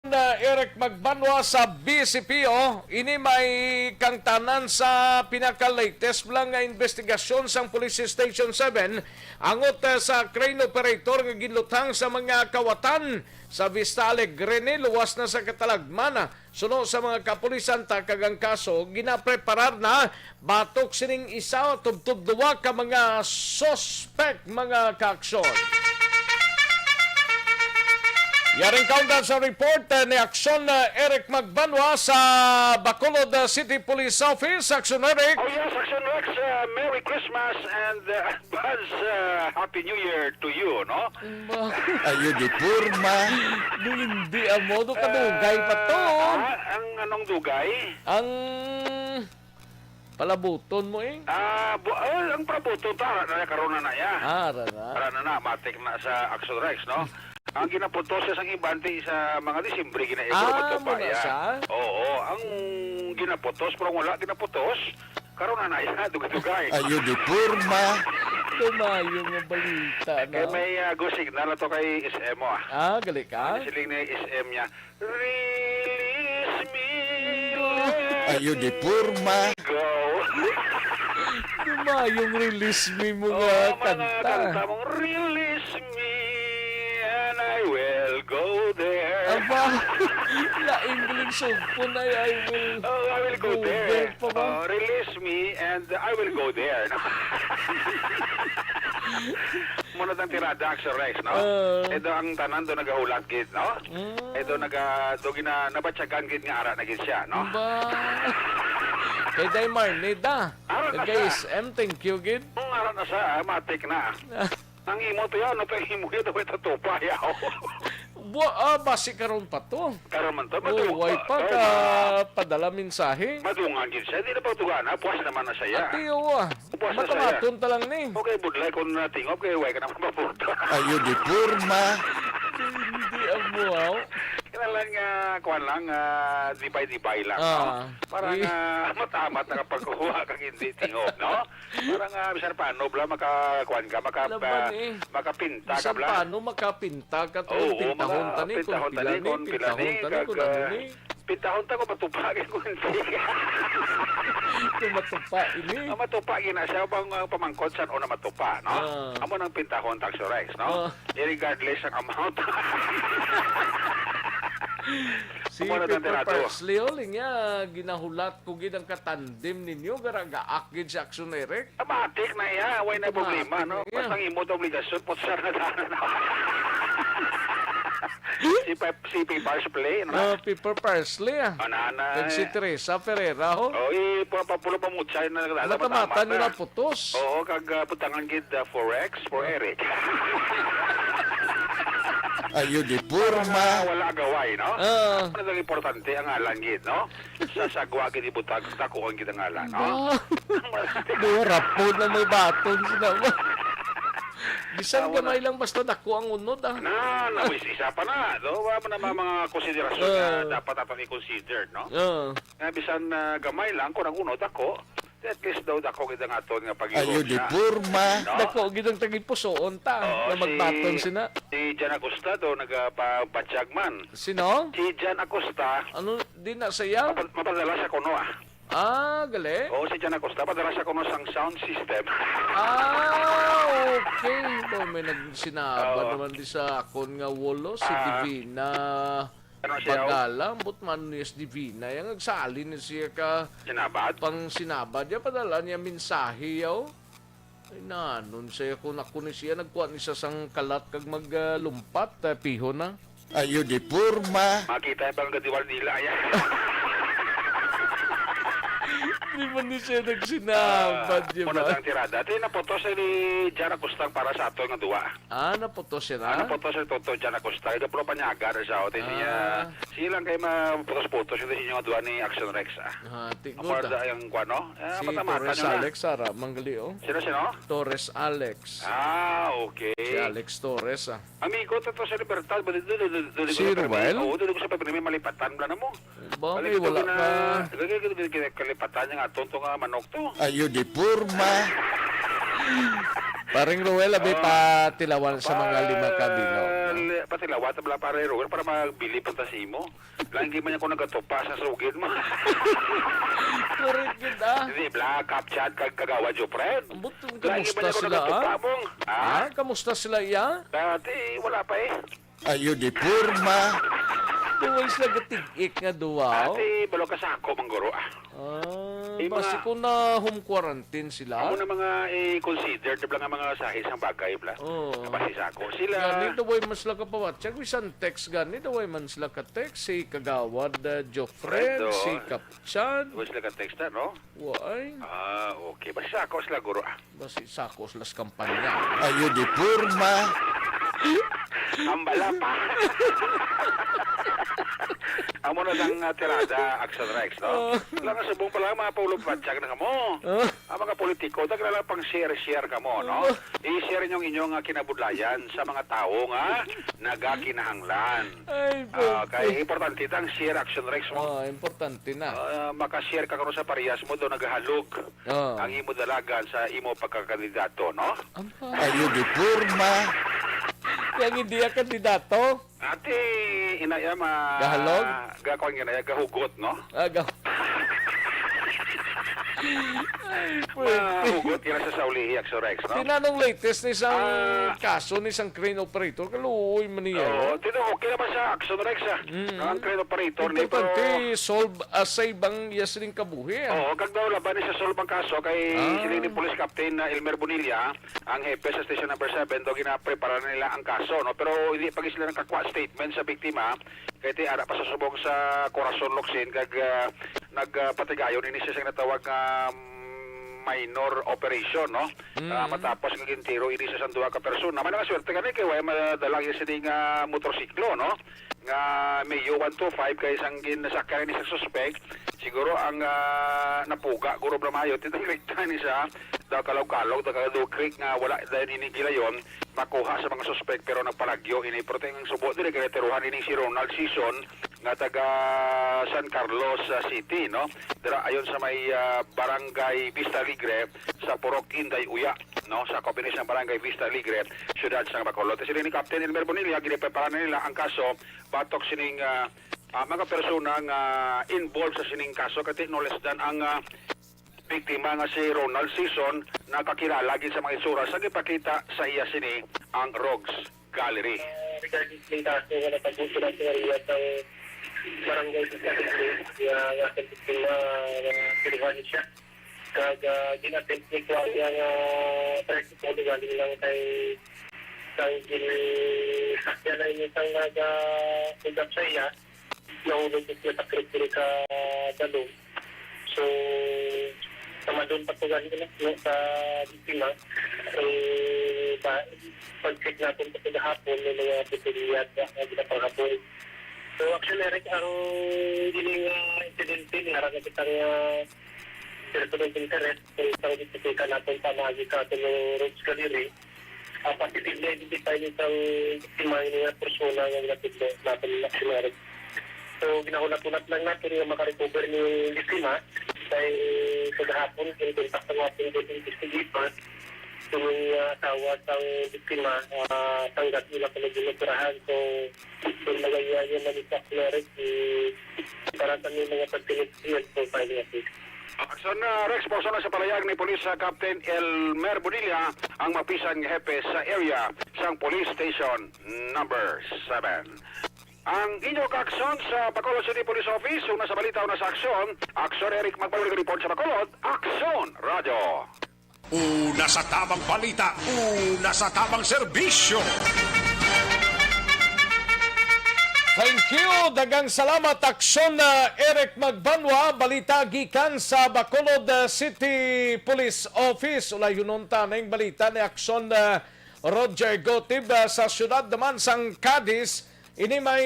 Na Eric Magbanwa sa B C P O, ini may kangtanan sa pinaka-latest lang nga investigasyon sang Police Station seven angot, eh, sa crane operator nga ginluthang sa mga kawatan sa Vista Alegre ni luwas na sa katalagman. Suno sa mga kapulisan, takag ang kaso ginapreparar na batok sining isa tubtob duwa ka mga suspect, mga kaaksyon. Yaring kaundan sa report, eh, ni Aksyon, eh, Eric Magbanwa sa Bacolod, eh, City Police Office. Aksyon, Eric. Oh, yes, Aksyon Rex, uh, Merry Christmas and, uh, advance, uh, Happy New Year to you, no? Ba? Ayo di porma. Hindi amo, do kadugay pa to. Ah, ah, ang anong dugay? Ang palabuton mo, eh. Ah, bu-, ah, ang palabuton, ta, ara na, karon na na, ya. Ah, ara na. Ara na na, matik na sa Action Rex, no? Ang ginaputos sa isang iban, ti, sa mga Disyembre, gina-, Ah, ito, muna ya. Siya? Oo, ang ginaputos, pero wala ginaputos. Karon na na, ya, dugay-dugay. Ayo di porma. Lumayo nga balita, Kaya no? may, ah, go signal na to kay S M mo, ah. Ah, gali ka? Ang siling ni S M niya, "Release me, Ayo di let porma. me go." Lumayong release me mo nga Oo, mga kanta. kanta mong, "Release me and I will go there." Aba, laing galing sugpon ay, "I will Oh, I will go go there. there pa ba?" Oh, "Release me and I will go there." Muna tang tirada, Action Rex, no? Ah. Ito ang tanan do nagahulat gid, no? Mm. Ito naga, do gina, nabatyagan gid nga ara na gid siya, no? Ba? Kay Day Marnie da. Ara na Kay siya. S M, thank you gid. Mm, ara na siya, ah, matik na. Ang imo to yan, ano to, imo yan, daw ito tupa, yaw. Bua-, ah, basi karon pa to. Karon man to, Oh, madungan way pa. pa Kay ka ma-, padala mensahe. madungan gid siya. Di na pagtugana, puas naman na siya. Ati, oo, ah. Puas na siya. Matumaton ta lang ni. Okay, budlay kung natingop, kay way ka naman mabuto. Ayo di porma. Hindi ang buhaw. Kinahanglan nga, kuwan lang, ah, dibay-dibay lang, Ah. no? Para Eh. nga matamat na kapag kuha kag hindi tingop, no? Para nga, bisan paano, bla, maka, kuwan ka, maka, Laban, ah, eh. makapinta ka, Bisan bla. paano makapinta ka, Oo, pintahon mga tani, kung pintahon pila tani, ni, kung pila pintahon ni, tani, kag, kung ano ah, ni. pintahon ta kung matupa, kay kung hindi. Kung matupa ini. Ah, matupa, gina siya, bang, ah, pamangkot sa una matupa, no? Ah. Amo nang pintahon, Taxo Rex, no? Ah. Irregardless ang amount. Si Amo na Pepper ang tirado. Parsley, oh, linya, ginahulat ko gid ang katandem ninyo, gara gaak gid si Action Eric. Automatic na iya, way na Automatic problema, no? na iya. Basta ang imo to obligasyon, putsa na tanan. Si Pep-, si Pepper Spray, no? Oh, Pepper Parsley, ah. Ano, ano, Kag si eh. Teresa Ferreira, ho. Oh, i-, pa-, pa-, pulo pa mo, China, nagdala, Matamatan matamat yun na. na putos. Oo, kag, ah, butangan gid, ah, forex, for Ah. Eric. Ayo di Para porma. nga wala agaway, no? Ah. Ano ang importante, ang ngalan gid, no? Sa sagwa gid ibutang, dakuon gid ang ngalan, no? Ba? Duha ra pod na may baton sila ba? Bisan Ako na. gamay lang, basta dako ang unod, ah. Na, na, wis, isa pa na, no? Wa man na mga, mga konsiderasyon nga Ah. dapat aton i-consider, no? Ah. Nga bisan, ah, gamay lang, kung ang unod dako, at least daw dako gid ang aton nga Ayo di pag-iwag na. porma. No? Dako gid ang tagipusoon ta, Oo, nga si, magbaton sina. si Jan Acosta daw nagapabatyag man. Sino? Si Jan Acosta, Ano, di na siya? mapad-, mapadala siya kuno, ah. Ah, gali? Oo, si Jan Acosta, padala siya kuno sang sound system. Ah, okay. Daw may nagsinabad Oo. naman di sa akon nga wall, oh, si Ah. Divina Ano siya, oh? Bagala, ambot man ni Divina. Yang nagsalin na siya ka Sinabad? pang sinabad. Yang padala niya mensahe, oh. Ay, nanon siya kung ako ni siya, nagkuha ni siya sang kalat kag mag, ah, lumpat, ah, piho na. Ayo di porma. Makita yung pang gadiwal nila, yan. Di man ni siya nagsinabad, Ah, di muna ba? sang tirada. Ito yung naputos ni Jan Acosta para sa ato nga duwa. Ah, naputos siya na? Ah, naputos siya, Toto Jan Acosta. Ito, puro panyaga na siya, oh. Ito siya, Ah. siya lang kayo maputos-putos. Ito siya yung duwa ni Action Rex, ah. Ah, ti-, Ang good, ah. Marda yung kuwan, no? Ah, Si mata-mata Torres nyo na. Alex, ara, manggali, oh. Sino, sino? Torres Alex. Ah, okay. Si Alex Torres, ah. Amigo, to, to sa Libertad, ba, doon, doon, doon, doon Si ko sa Ruel? Pagpili-, oo, doon ko sa Pagpili-, may malipatan, wala na mo. Ba, Balik may ito, wala gina-, ka. gina-, gina-, gina-, kalipatan niya nga, tonto nga manok to. Ayo di porma. Paring Ruel, abi, Ah. patilawan sa mga Pa-, lima ka bilog, no? li-, patilawan, tabla, pare Ruel, para magbili punta sa imo. Lagi man ako nagatupa sa sugid mo. Correct yun, ah. Hindi, bla, Kapchat, kag Kagawa, Jopred. Ambot, Lagi kamusta man ako sila, nagatupa ah? mo. Ah? Ah, kamusta sila, iya? Dati, wala pa eh. Ayo di porma. Duway sila gatig-ik nga duwa, oh. Ate, balo ka sa ako, mangguro, ah. Ah, Yung basi mga ko na home quarantine sila. Amo na mga i-consider, di ba nga mga sahi sang bagay, bla? Oo. Basi sa ako. Sila Gani, duway man sila kapawatsag, bisan text gani, duway man sila ka-text, si Kagawad, ah, Jofred, Fred, oo. si Kapchan. Duway sila ka-text na, no? Waay. Ah, okay. Basi sa ako sila, guro, ah. Basi sakos las kampanya. Ayo di porma. Ang bala pa. Amo na lang, ah, tirada, Action Rex, no? Oh. Lang subong pala, mga paulo patyag na kamo. Oh. Ang mga politiko, dagla lang pang share-share kamo, no? Oh. I-share niyo ang inyong, ah, kinabudlayan sa mga tao nga nagakinahanglan. Ay, Ah, po. kay importante ta ang share, Action Rex, mo. Oh, importante na. Ah, maka-share ka karon sa parehas mo do nagahalog. Oo. ang imo dalagan sa imo pagkakandidato, no? Aba. Ayo di porma. Kaya hindi ka kandidato? Ate, inaya ma-, Gahalog? gakuan nga na, gahugot, no? Ah, ga- Ay, pwede. Mahugot ka na sa saulihi, Action Rex, no? Tinanong latest ni isang Ah. kaso ni isang crane operator, kaluoy man niya, Oo, no? Tino, okay naman sa Action Rex, ah. Mm. Ang crane operator ni Importante, Pro- solve, ah, save ang iya sining kabuhi, ah. Oo, kag daw laban ni sa solve ang kaso kay Ah. siling ni Police Captain na Elmer Bonilla, ang hepe sa Station Number Seven, daw ginaprepara na nila ang kaso, no? Pero hindi pa gid sila nakakuha statement sa biktima, kay ti ara pa sa subong sa Corazon Locsin, kag, ah, nagpatigayon ini siya sa natawag nga, mm, minor operation, no? Mm. Ah, matapos nga gintiro ini sa sang duha ka persona. May nga swerte kani kay way madala ang iya sini nga motorsiklo, no? Nga Mio one two five kay sang ginsakyan ni sa suspect. Siguro ang, ah, napuga, guro, bala, maayo, tinangliktan ni sa daw kalog-kalog, daw kalog creek nga wala dahil ini gilayon makuha sa mga suspek, pero nagpalagyo ini. Pero ang subo diri kay natirohan ini si Ronald Sison nga taga San Carlos, ah, City, no? Dira ayon sa may, ah, Barangay Vista Alegre sa Purok Inday Uya, no? Sa combination ng Barangay Vista Alegre, siyudad sa Bacolod. Sila ni Captain Elmer Bonilla, giniprepara na nila ang kaso batok sining, ah, ah, mga persona nga involved sa sining kaso, kay no less than ang, ah, biktima nga si Ronald Sison nakakilala gid sa mga itsura sa gipakita sa iya sini ang Rogues Gallery. Ah, regarding sa kaso nga natagbo sila sa area sa barangay sa Cadiz, nga, nga sa biktima, nga kinuha niya siya. Kag, ah, gin-attempt ni kuha niya nga tricycle, galing lang kay, kay gin-, sakyan na inyo sang naga-, sa iya. Nahulog ko sa sakit diri sa dalom. So, sa madon pa to gani, no, sa biktima, eh, ba, pag-check natin pa sa gahapon, may mga pipilian na, na ginapanghapon. So, actually, Eric, ang gining, ah, insidente, niharap na kita nga person of interest, kung isang dito natin sa mga sa ating roads kadiri, ah, positive na identify ni sang biktima ini nga persona nga ginatudlo naton nga si Mary. So, ginahulat-hulat lang naton nga makarecover ni biktima kay kagahapon, in contact ang ating investigator, kini nga asawa sang biktima, ah, tanggat nila kami ginoperahan. So, kung nagayuan yung manisa, Mary, para sa may mga pagpinit, yes, po, file natin. Action, ah, Rex, puso na sa palayag ni Police, ah, Captain Elmer Bonilla, ang mapisan nga hepe sa area sang Police Station Number Seven. Ang inyo kaaksyon sa Bacolod City Police Office, una sa balita, una sa aksyon. Aksyon, Eric Magbalwig, report sa Bacolod. Aksyon, Radyo. Una sa tamang balita, una sa tamang serbisyo. Thank you. Daghang salamat, Aksyon, uh, Eric Magbanwa. Balita gikan sa Bacolod, uh, City Police Office. Ulayonon ta ning balita ni Aksyon, uh, Roger Gotib, uh, sa siyudad naman sang Cadiz. Ini may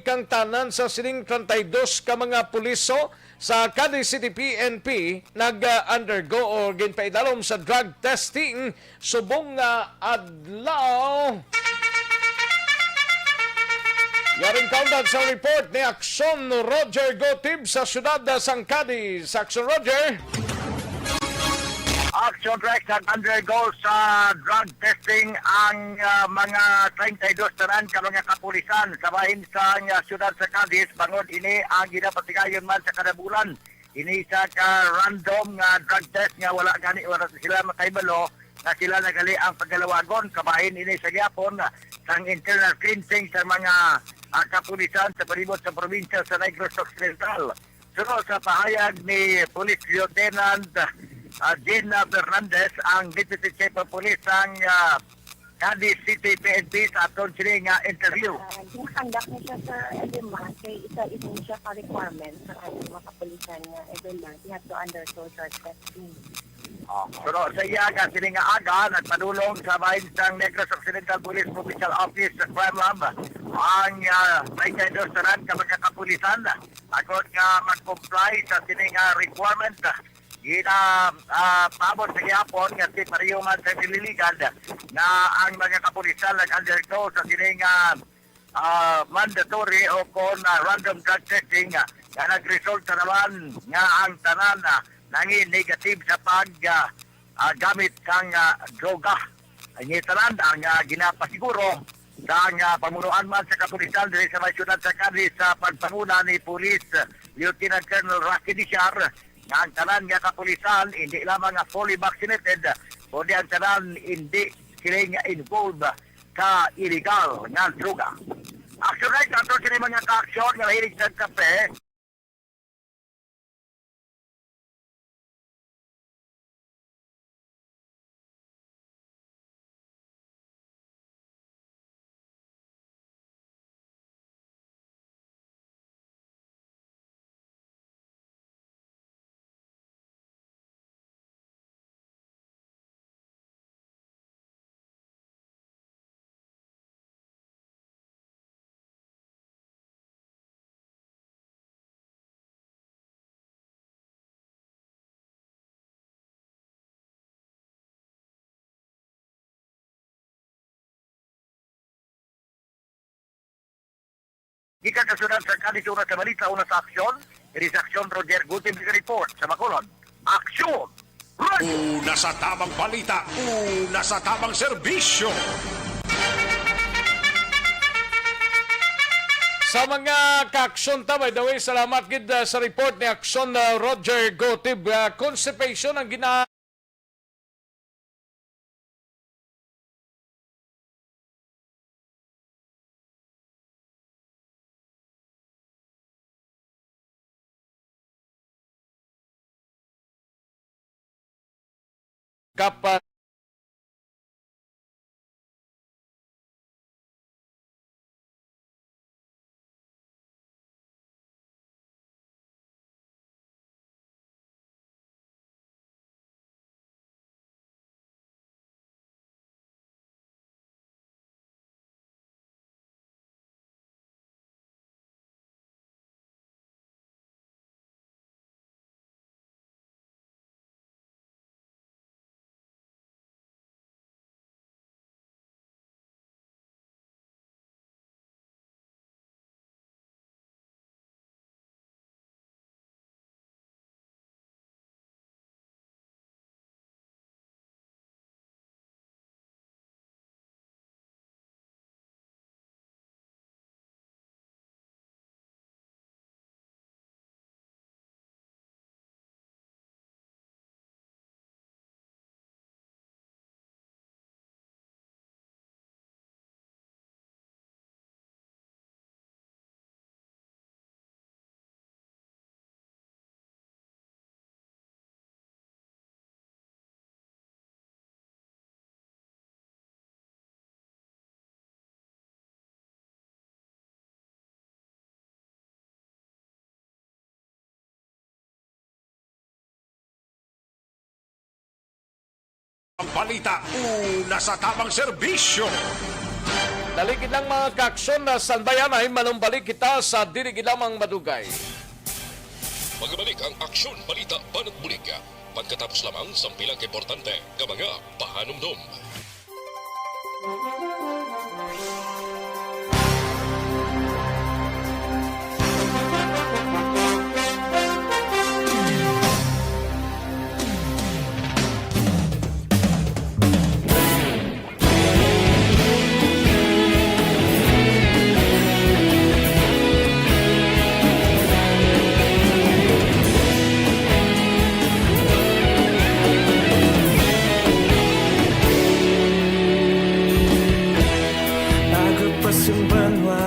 kangtanan sa sining treinta y dos ka mga puliso sa Cadiz City P N P nag-undergo o ginpaidalom sa drug testing subong nga adlaw. Yaring kaundan sa report ni Aksyon Roger Gotib sa siyudad sang Cadiz. Aksyon Roger. Action Rex, nag-undergo sa drug testing ang, ah, mga treinta y dos tanan ka mga kapulisan sa bahin sa, ah, siyudad sa Cadiz. Bangod ini ang ginapatigayon man sa kada bulan. Ini sa ka random nga drug test nga wala gani, wala sila makahibalo nga sila na gali ang pagalawagon. Kabahin ini sa gihapon sang internal cleansing sa mga, ah, kapulisan sa palibot sa probinsya sa Negros Occidental. Suno sa pahayag ni Police Lieutenant, ah, Gina Fernandez, ang Deputy Chief of Police sang, ah, Cadiz City P N P, sa aton sini nga interview. Ah, ginakandak na siya, sir, every month. Kay isa ini siya ka requirement sa ating mga kapulisan nga every month, you have to undergo drug testing. Ah, pero sa iya nga sini nga aga, nagpadulong sa bahin sang Negros Occidental Police Provincial Office sa Crime Lab ang, ah, may kaidosaran ka mga kapulisan. Agod nga mag-comply sa sini nga requirement, gina, ah, paabot sa gihapon nga si pareho man sa nililigan nga ang mga kapulisan nag-undergo sa sini nga, ah, mandatory o kon, ah, random drug testing, ah, nga nagresulta naman nga ang tanan, ah, nangi negative sa pag, ah, ah, gamit sang, ah, droga. Ang tanan ang, ah, ginapasiguro sa, ah, pamunuan man sa kapulisan diri sa may siyudad sa Cadiz sa pagpanguna ni Police Lieutenant Colonel Rocky Dishar nga ang tanan nga kapulisan hindi lamang nga fully vaccinated, kundi ang tanan hindi sila nga involved sa illegal nga droga. Action right, ato sini mga ka-aksyon nga mahilig sa kape. Ikan sa syudad sa Cadiz, una sa balita, una sa aksyon. Iri sa aksyon, Roger Gutib report sa Bacolod. Aksyon! Roger! Una sa tamang balita, una sa tamang serbisyo. Sa mga kaaksyon ta, by the way, salamat gid, ah, sa report ni Aksyon, ah, Roger Gutib. Ah, constipation ang gina- Kapa- Ang balita, una sa tamang serbisyo. Dali gid lang, mga kaaksyon, na sanbayan ay manumbalik kita sa dili gid lamang madugay. Magabalik ang Aksyon, Balita, Banat Bulig pagkatapos lamang sang pila ka importante nga mga pahanumdom. Aga pa sang banwa,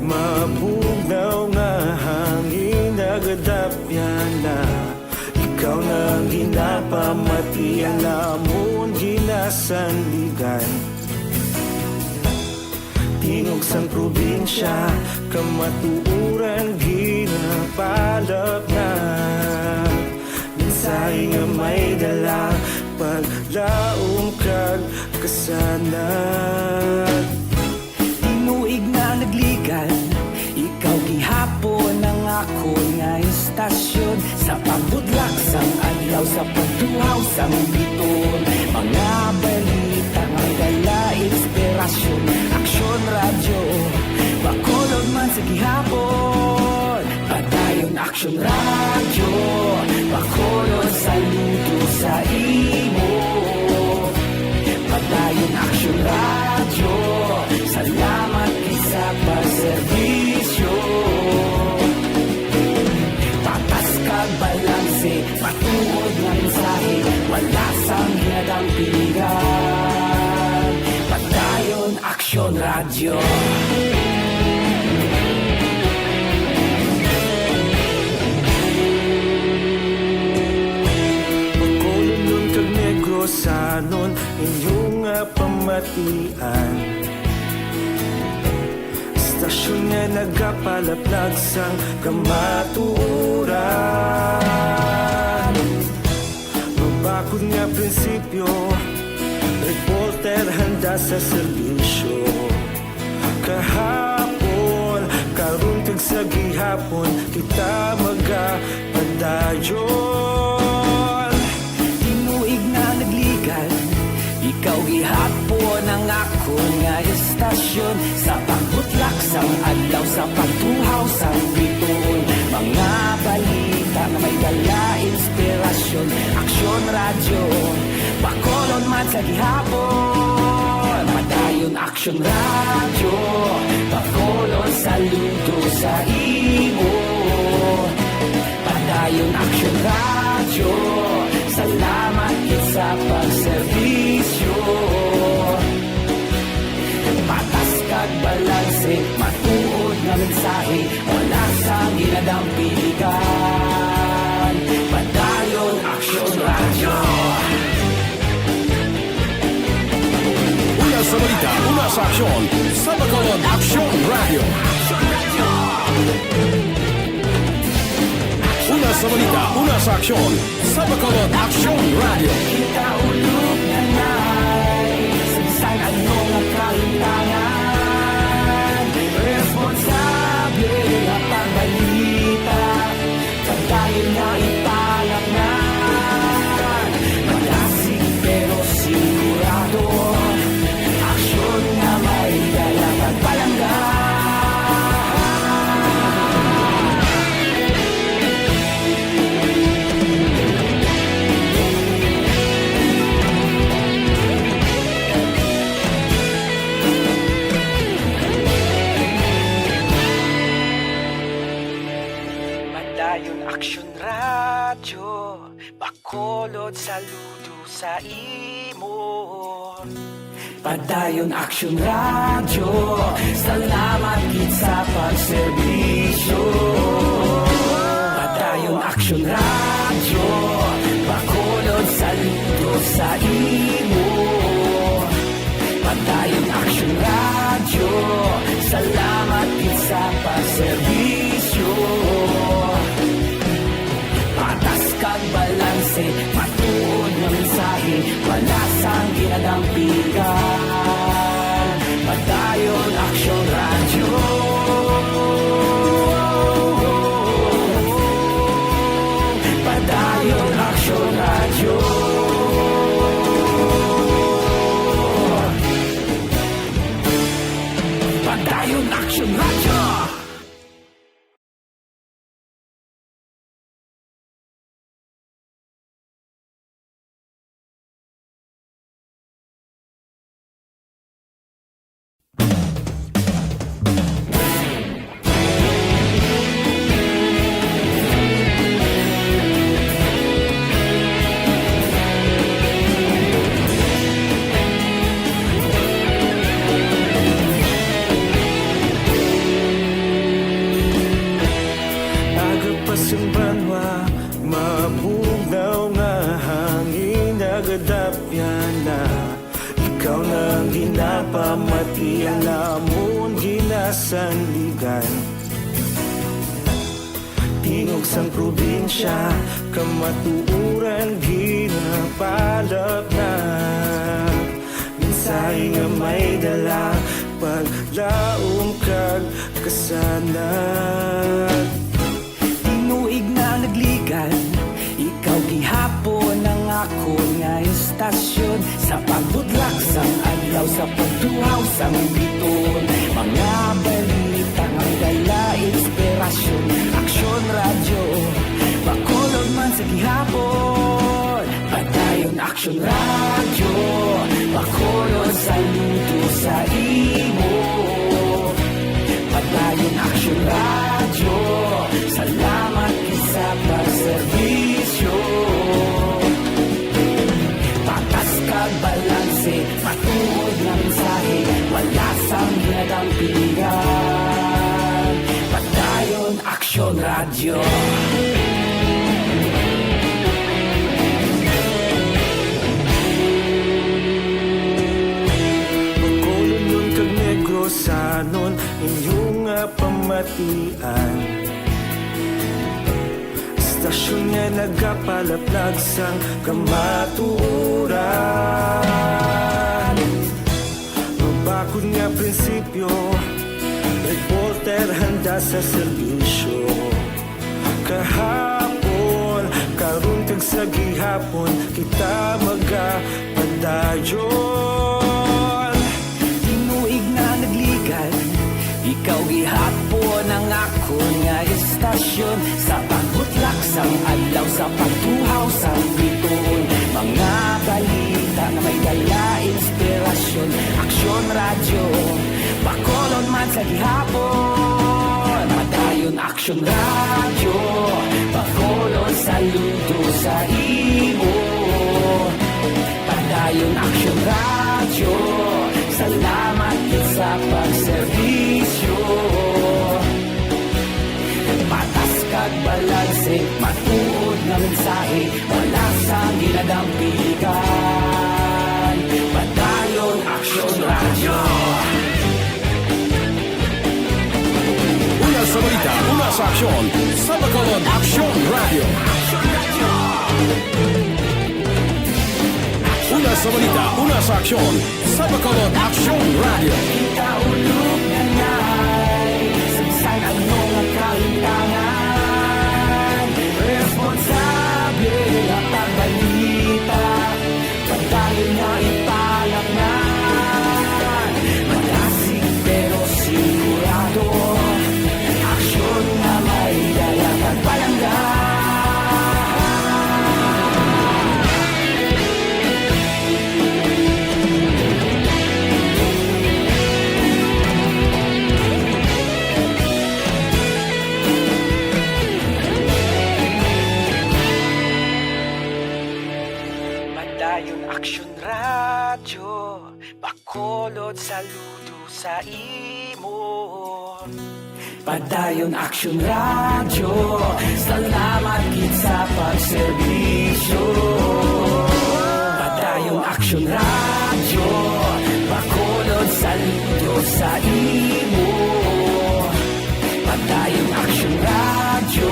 mabugnaw nga hangin nagadapyan na. Ikaw na ang ginapamati, ang amon ginasandigan. Tingog sang probinsya, kamatuoran ginapalapnag. Mensahe nga may dala, paglaom kag kasanag. Tinuig na nagligan, ikaw gihapon ang akon nga istasyon. Sa pagbudlak sang adlaw, sa pagtuhaw sang biton, mga balita nga dala inspirasyon. Aksyon Radyo, Bacolod man sa gihapon. Padayon Aksyon Radyo, Bacolod, saludo sa imo. Padayon Aksyon Radyo, salamat gid sa pagserbisyo. Patas kag balanse, matuod nga mensahe, wala sang ginadampigan. Padayon Aksyon Radyo. Bacolodnon kag Negrosanon, inyo nga pamatian. Istasyon nga nagapalaplag sang kamatuoran. Mabakod nga prinsipyo, reporter handa sa serbisyo. Kahapon, karon kag sa gihapon, kita magapadayon. Tinuig na nagligan, ikaw gihapon ang akon nga istasyon. Sa pagbutlak sang adlaw, sa pagtuhaw Aksyon Radyo, Bacolod man sa gihapon. Padayon Aksyon Radyo, Bacolod saludo sa imo. Padayon Aksyon Radyo, salamat gid sa pagserbisyo. Patas kag balanse, matuod nga mensahe, wala sang ginadampigan. Padayon Aksyon Radyo. Una sa balita, una sa aksyon, sa Bacolod Aksyon Radyo. Una sa balita, una sa aksyon, sa Bacolod Aksyon Radyo. Kita ulog na nay, sa bisan ano nga kahimtangan, responsable nga pagbalita, padayon nga ipalapnan. Malasig pero sigurado, aksyon nga may dala kag palangga. Padayon Aksyon Radyo, Bacolod saludo sa imo. Padayon Aksyon Radyo, salamat gid sa pagserbisyo. Padayon Aksyon Radyo, Bacolod saludo sa imo. Padayon Aksyon Radyo, salamat gid sa pagserbisyo. Patas kag balanse, matuod nga mensahe, wala sang ginadampigan. Padayon Aksyon Radyo. Padayon Aksyon Radyo. Padayon Aksyon Radyo. Aga pa sang banwa, mabugnaw nga hangin nagadapyan na. Ikaw na ang ginapamati, ang amon ginasandigan. Tingog sang probinsya, kamatuoran ginapalapnat. Mensahe nga may dala, paglaom kag kasanag. Tinuig na nagligad, ikaw gihapon ang akon nga istasyon. Sa pagbudlak sang adlaw, sa pagtuhaw sang biton, mga balita nga dala inspirasyon. Aksyon Radyo, Bacolod man sa gihapon. Padayon Aksyon Radyo, Bacolod saludo sa imo. Padayon Aksyon Radyo, salamat gid sa pagserbisyo. Patas kag balanse, matuod nga mensahe, wala sang ginadampigan. Padayon Aksyon Radyo. Bacolodnon kag Negrosanon, inyo nga pamatian. Istasyon nga nagapalaplag sang kamatuoran. Mabakod nga prinsipyo, reporter handa sa serbisyo. Kahapon, karon kag sa gihapon, kita magapadayon. Tinuig na nagligad, Ikaw gihapon ang akon nga istasyon, sa pagbutlak sang adlaw, sa pagtuhaw sang bituon. Mga balita nga may dala inspirasyon. Aksyon Radyo, Bacolod man sa gihapon. Padayon Aksyon Radyo, Bacolod saludo sa imo. Padayon Aksyon Radyo, salamat gid sa pagserbisyo. Patas kag balanse, matuod nga mensahe, wala sang ginadampigan. Padayon Aksyon Radyo. Una sa balita, una sa aksyon, sa Bacolod Aksyon Radyo. Una sa balita, una sa aksyon, sa Bacolod Aksyon Radyo. Ikaulog na ngay, sa bisan ano nga kalimtangan, responsable nga pagbalita. Padayon nga ipalaknan, magasig pero sigurado. Aksyon nga may dala kag palangga. Padayon Aksyon Radyo, Bacolod saludo sa imo. Padayon Aksyon Radyo, salamat gid sa pagserbisyo. Padayon Aksyon Radyo, Bacolod saludo sa imo. Padayon Aksyon Radyo,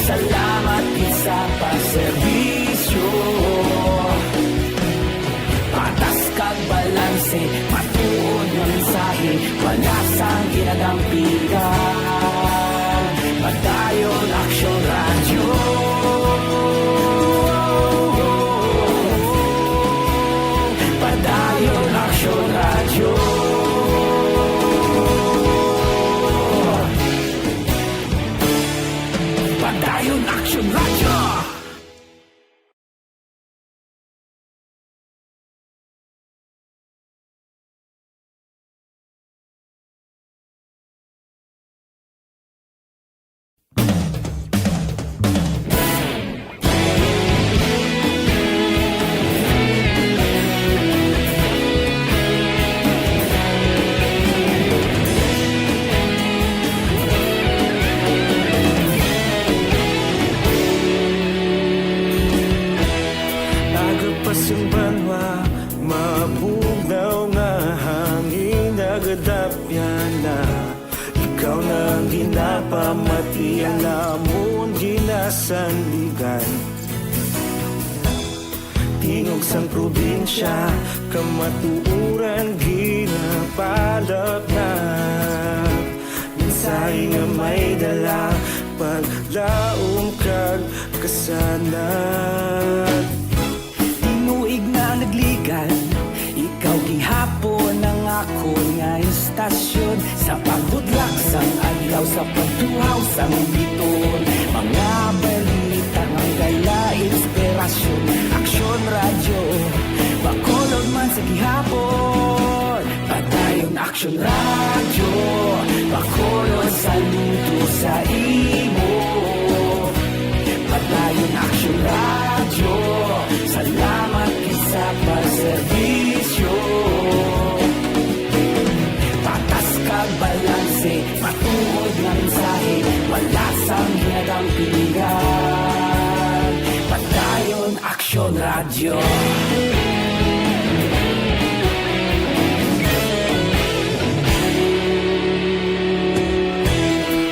salamat gid sa pagserbisyo. Patas kag balanse, matuod nga mensahe, wala sang ginadampigan. Padayon Aksyon Radyo. Padayon Aksyon Radyo. Padayon Aksyon Radyo. Aga pa sang banwa, mabugnaw nga hangin nagadapyan na. Ikaw na ang ginapamati, ang amon ginasandigan. Tingog sang probinsya, kamatuoran ginapalapnap. Mensahe nga may dala, paglaom kag kasanag. Tinuig na nagligan, ikaw gihapon ang akon nga istasyon. Sa pagbutlak sang adlaw, sa pagtuhaw sang bituon, mga balita nga dala inspirasyon. Aksyon Radyo, Bacolod man sa gihapon. Padayon Aksyon Radyo, Bacolod saludo sa imo. Padayon Aksyon Radyo, salamat gid sa pagserbisyo. Patas kag balanse, matuod nga mensahe, wala sang ginadampigan. Padayon Aksyon Radyo.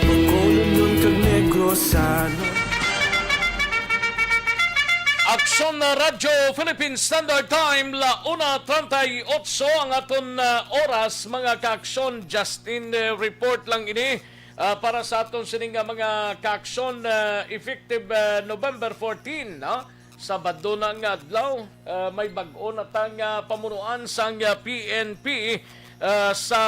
Bacolod kag Negros. Aksyon na Radyo Philippine Standard Time, la una treinta y ocho ang aton, ah, oras, mga kaaksyon. Justin, eh, report lang ini, ah, para sa aton sining nga mga kaaksyon, ah, effective, ah, November fourteen, no? Sabado na nga adlaw, ah, may bag-o na ta nga pamunuan sang, ah, P N P, ah, sa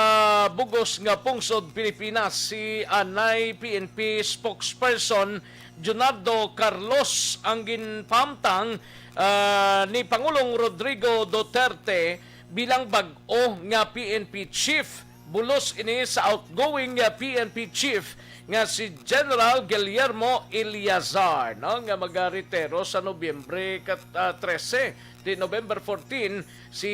bugos nga pungsod Pilipinas, si anay P N P spokesperson Junardo Carlos ang ginpahamtang, ah, ni Pangulong Rodrigo Duterte bilang bag-o nga P N P chief. Bulos ini sa outgoing nga P N P chief nga si General Guillermo Eleazar, no, nga magaretiro sa Nobyembre kat-, ah, trese, di November fourteen, si,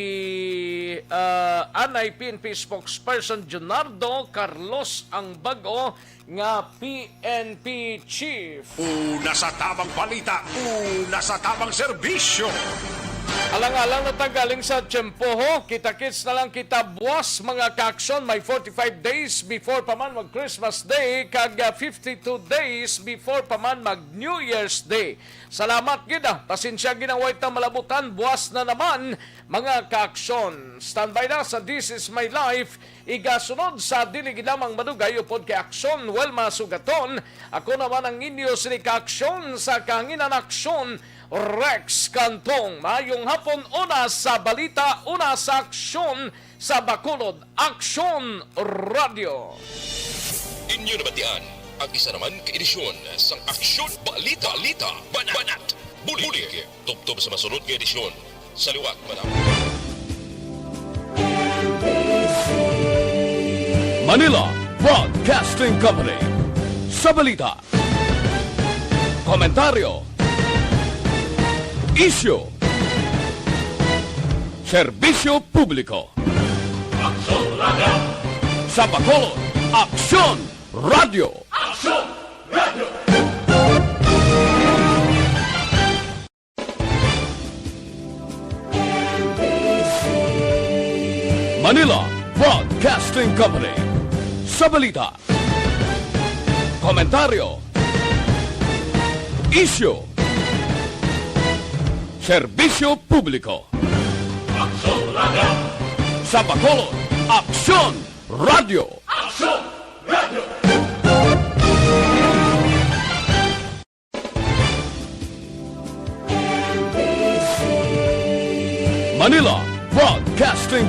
ah, anay P N P spokesperson Junardo Carlos ang bag-o nga P N P chief. Una sa tabang balita, una sa tabang serbisyo. Alang-alang na tanggaling sa tiyempo, ho. Kita-kits na lang kita buwas, mga kaaksyon. May forty-five days before pa man mag Christmas Day, kag, ah, fifty-two days before pa man mag New Year's Day. Salamat gid, ah. Pasensya gid ang way ta malabutan. Buwas na naman, mga kaaksyon. Standby na sa This Is My Life. Igasunod sa dili gid lamang madugay upod kay Aksyon Wilma Sugaton. Ako naman ang inyo sini kaaksyon sa kahanginan, Aksyon Rex Cantong. Mayong hapon, una sa balita, una sa aksyon sa Bacolod, Aksyon Radio. Inyo nabatian ang isa naman ka edisyon sang Aksyon Balita, Balita, Banat, Banat, Bulig. Bulig. Tubtob sa masunod nga edisyon sa liwat, madam. Manila Broadcasting Company. Sa balita, komentaryo, isyu, serbisyo publiko. Aksyon Radio. Sa Bacolod, Aksyon Radio. Aksyon Radio. Manila Broadcasting Company. Sa balita, komentaryo, isyu, serbisyo publiko. Aksyon Radio. Sa Bacolod, Aksyon Radio. Aksyon Radio. Manila Broadcasting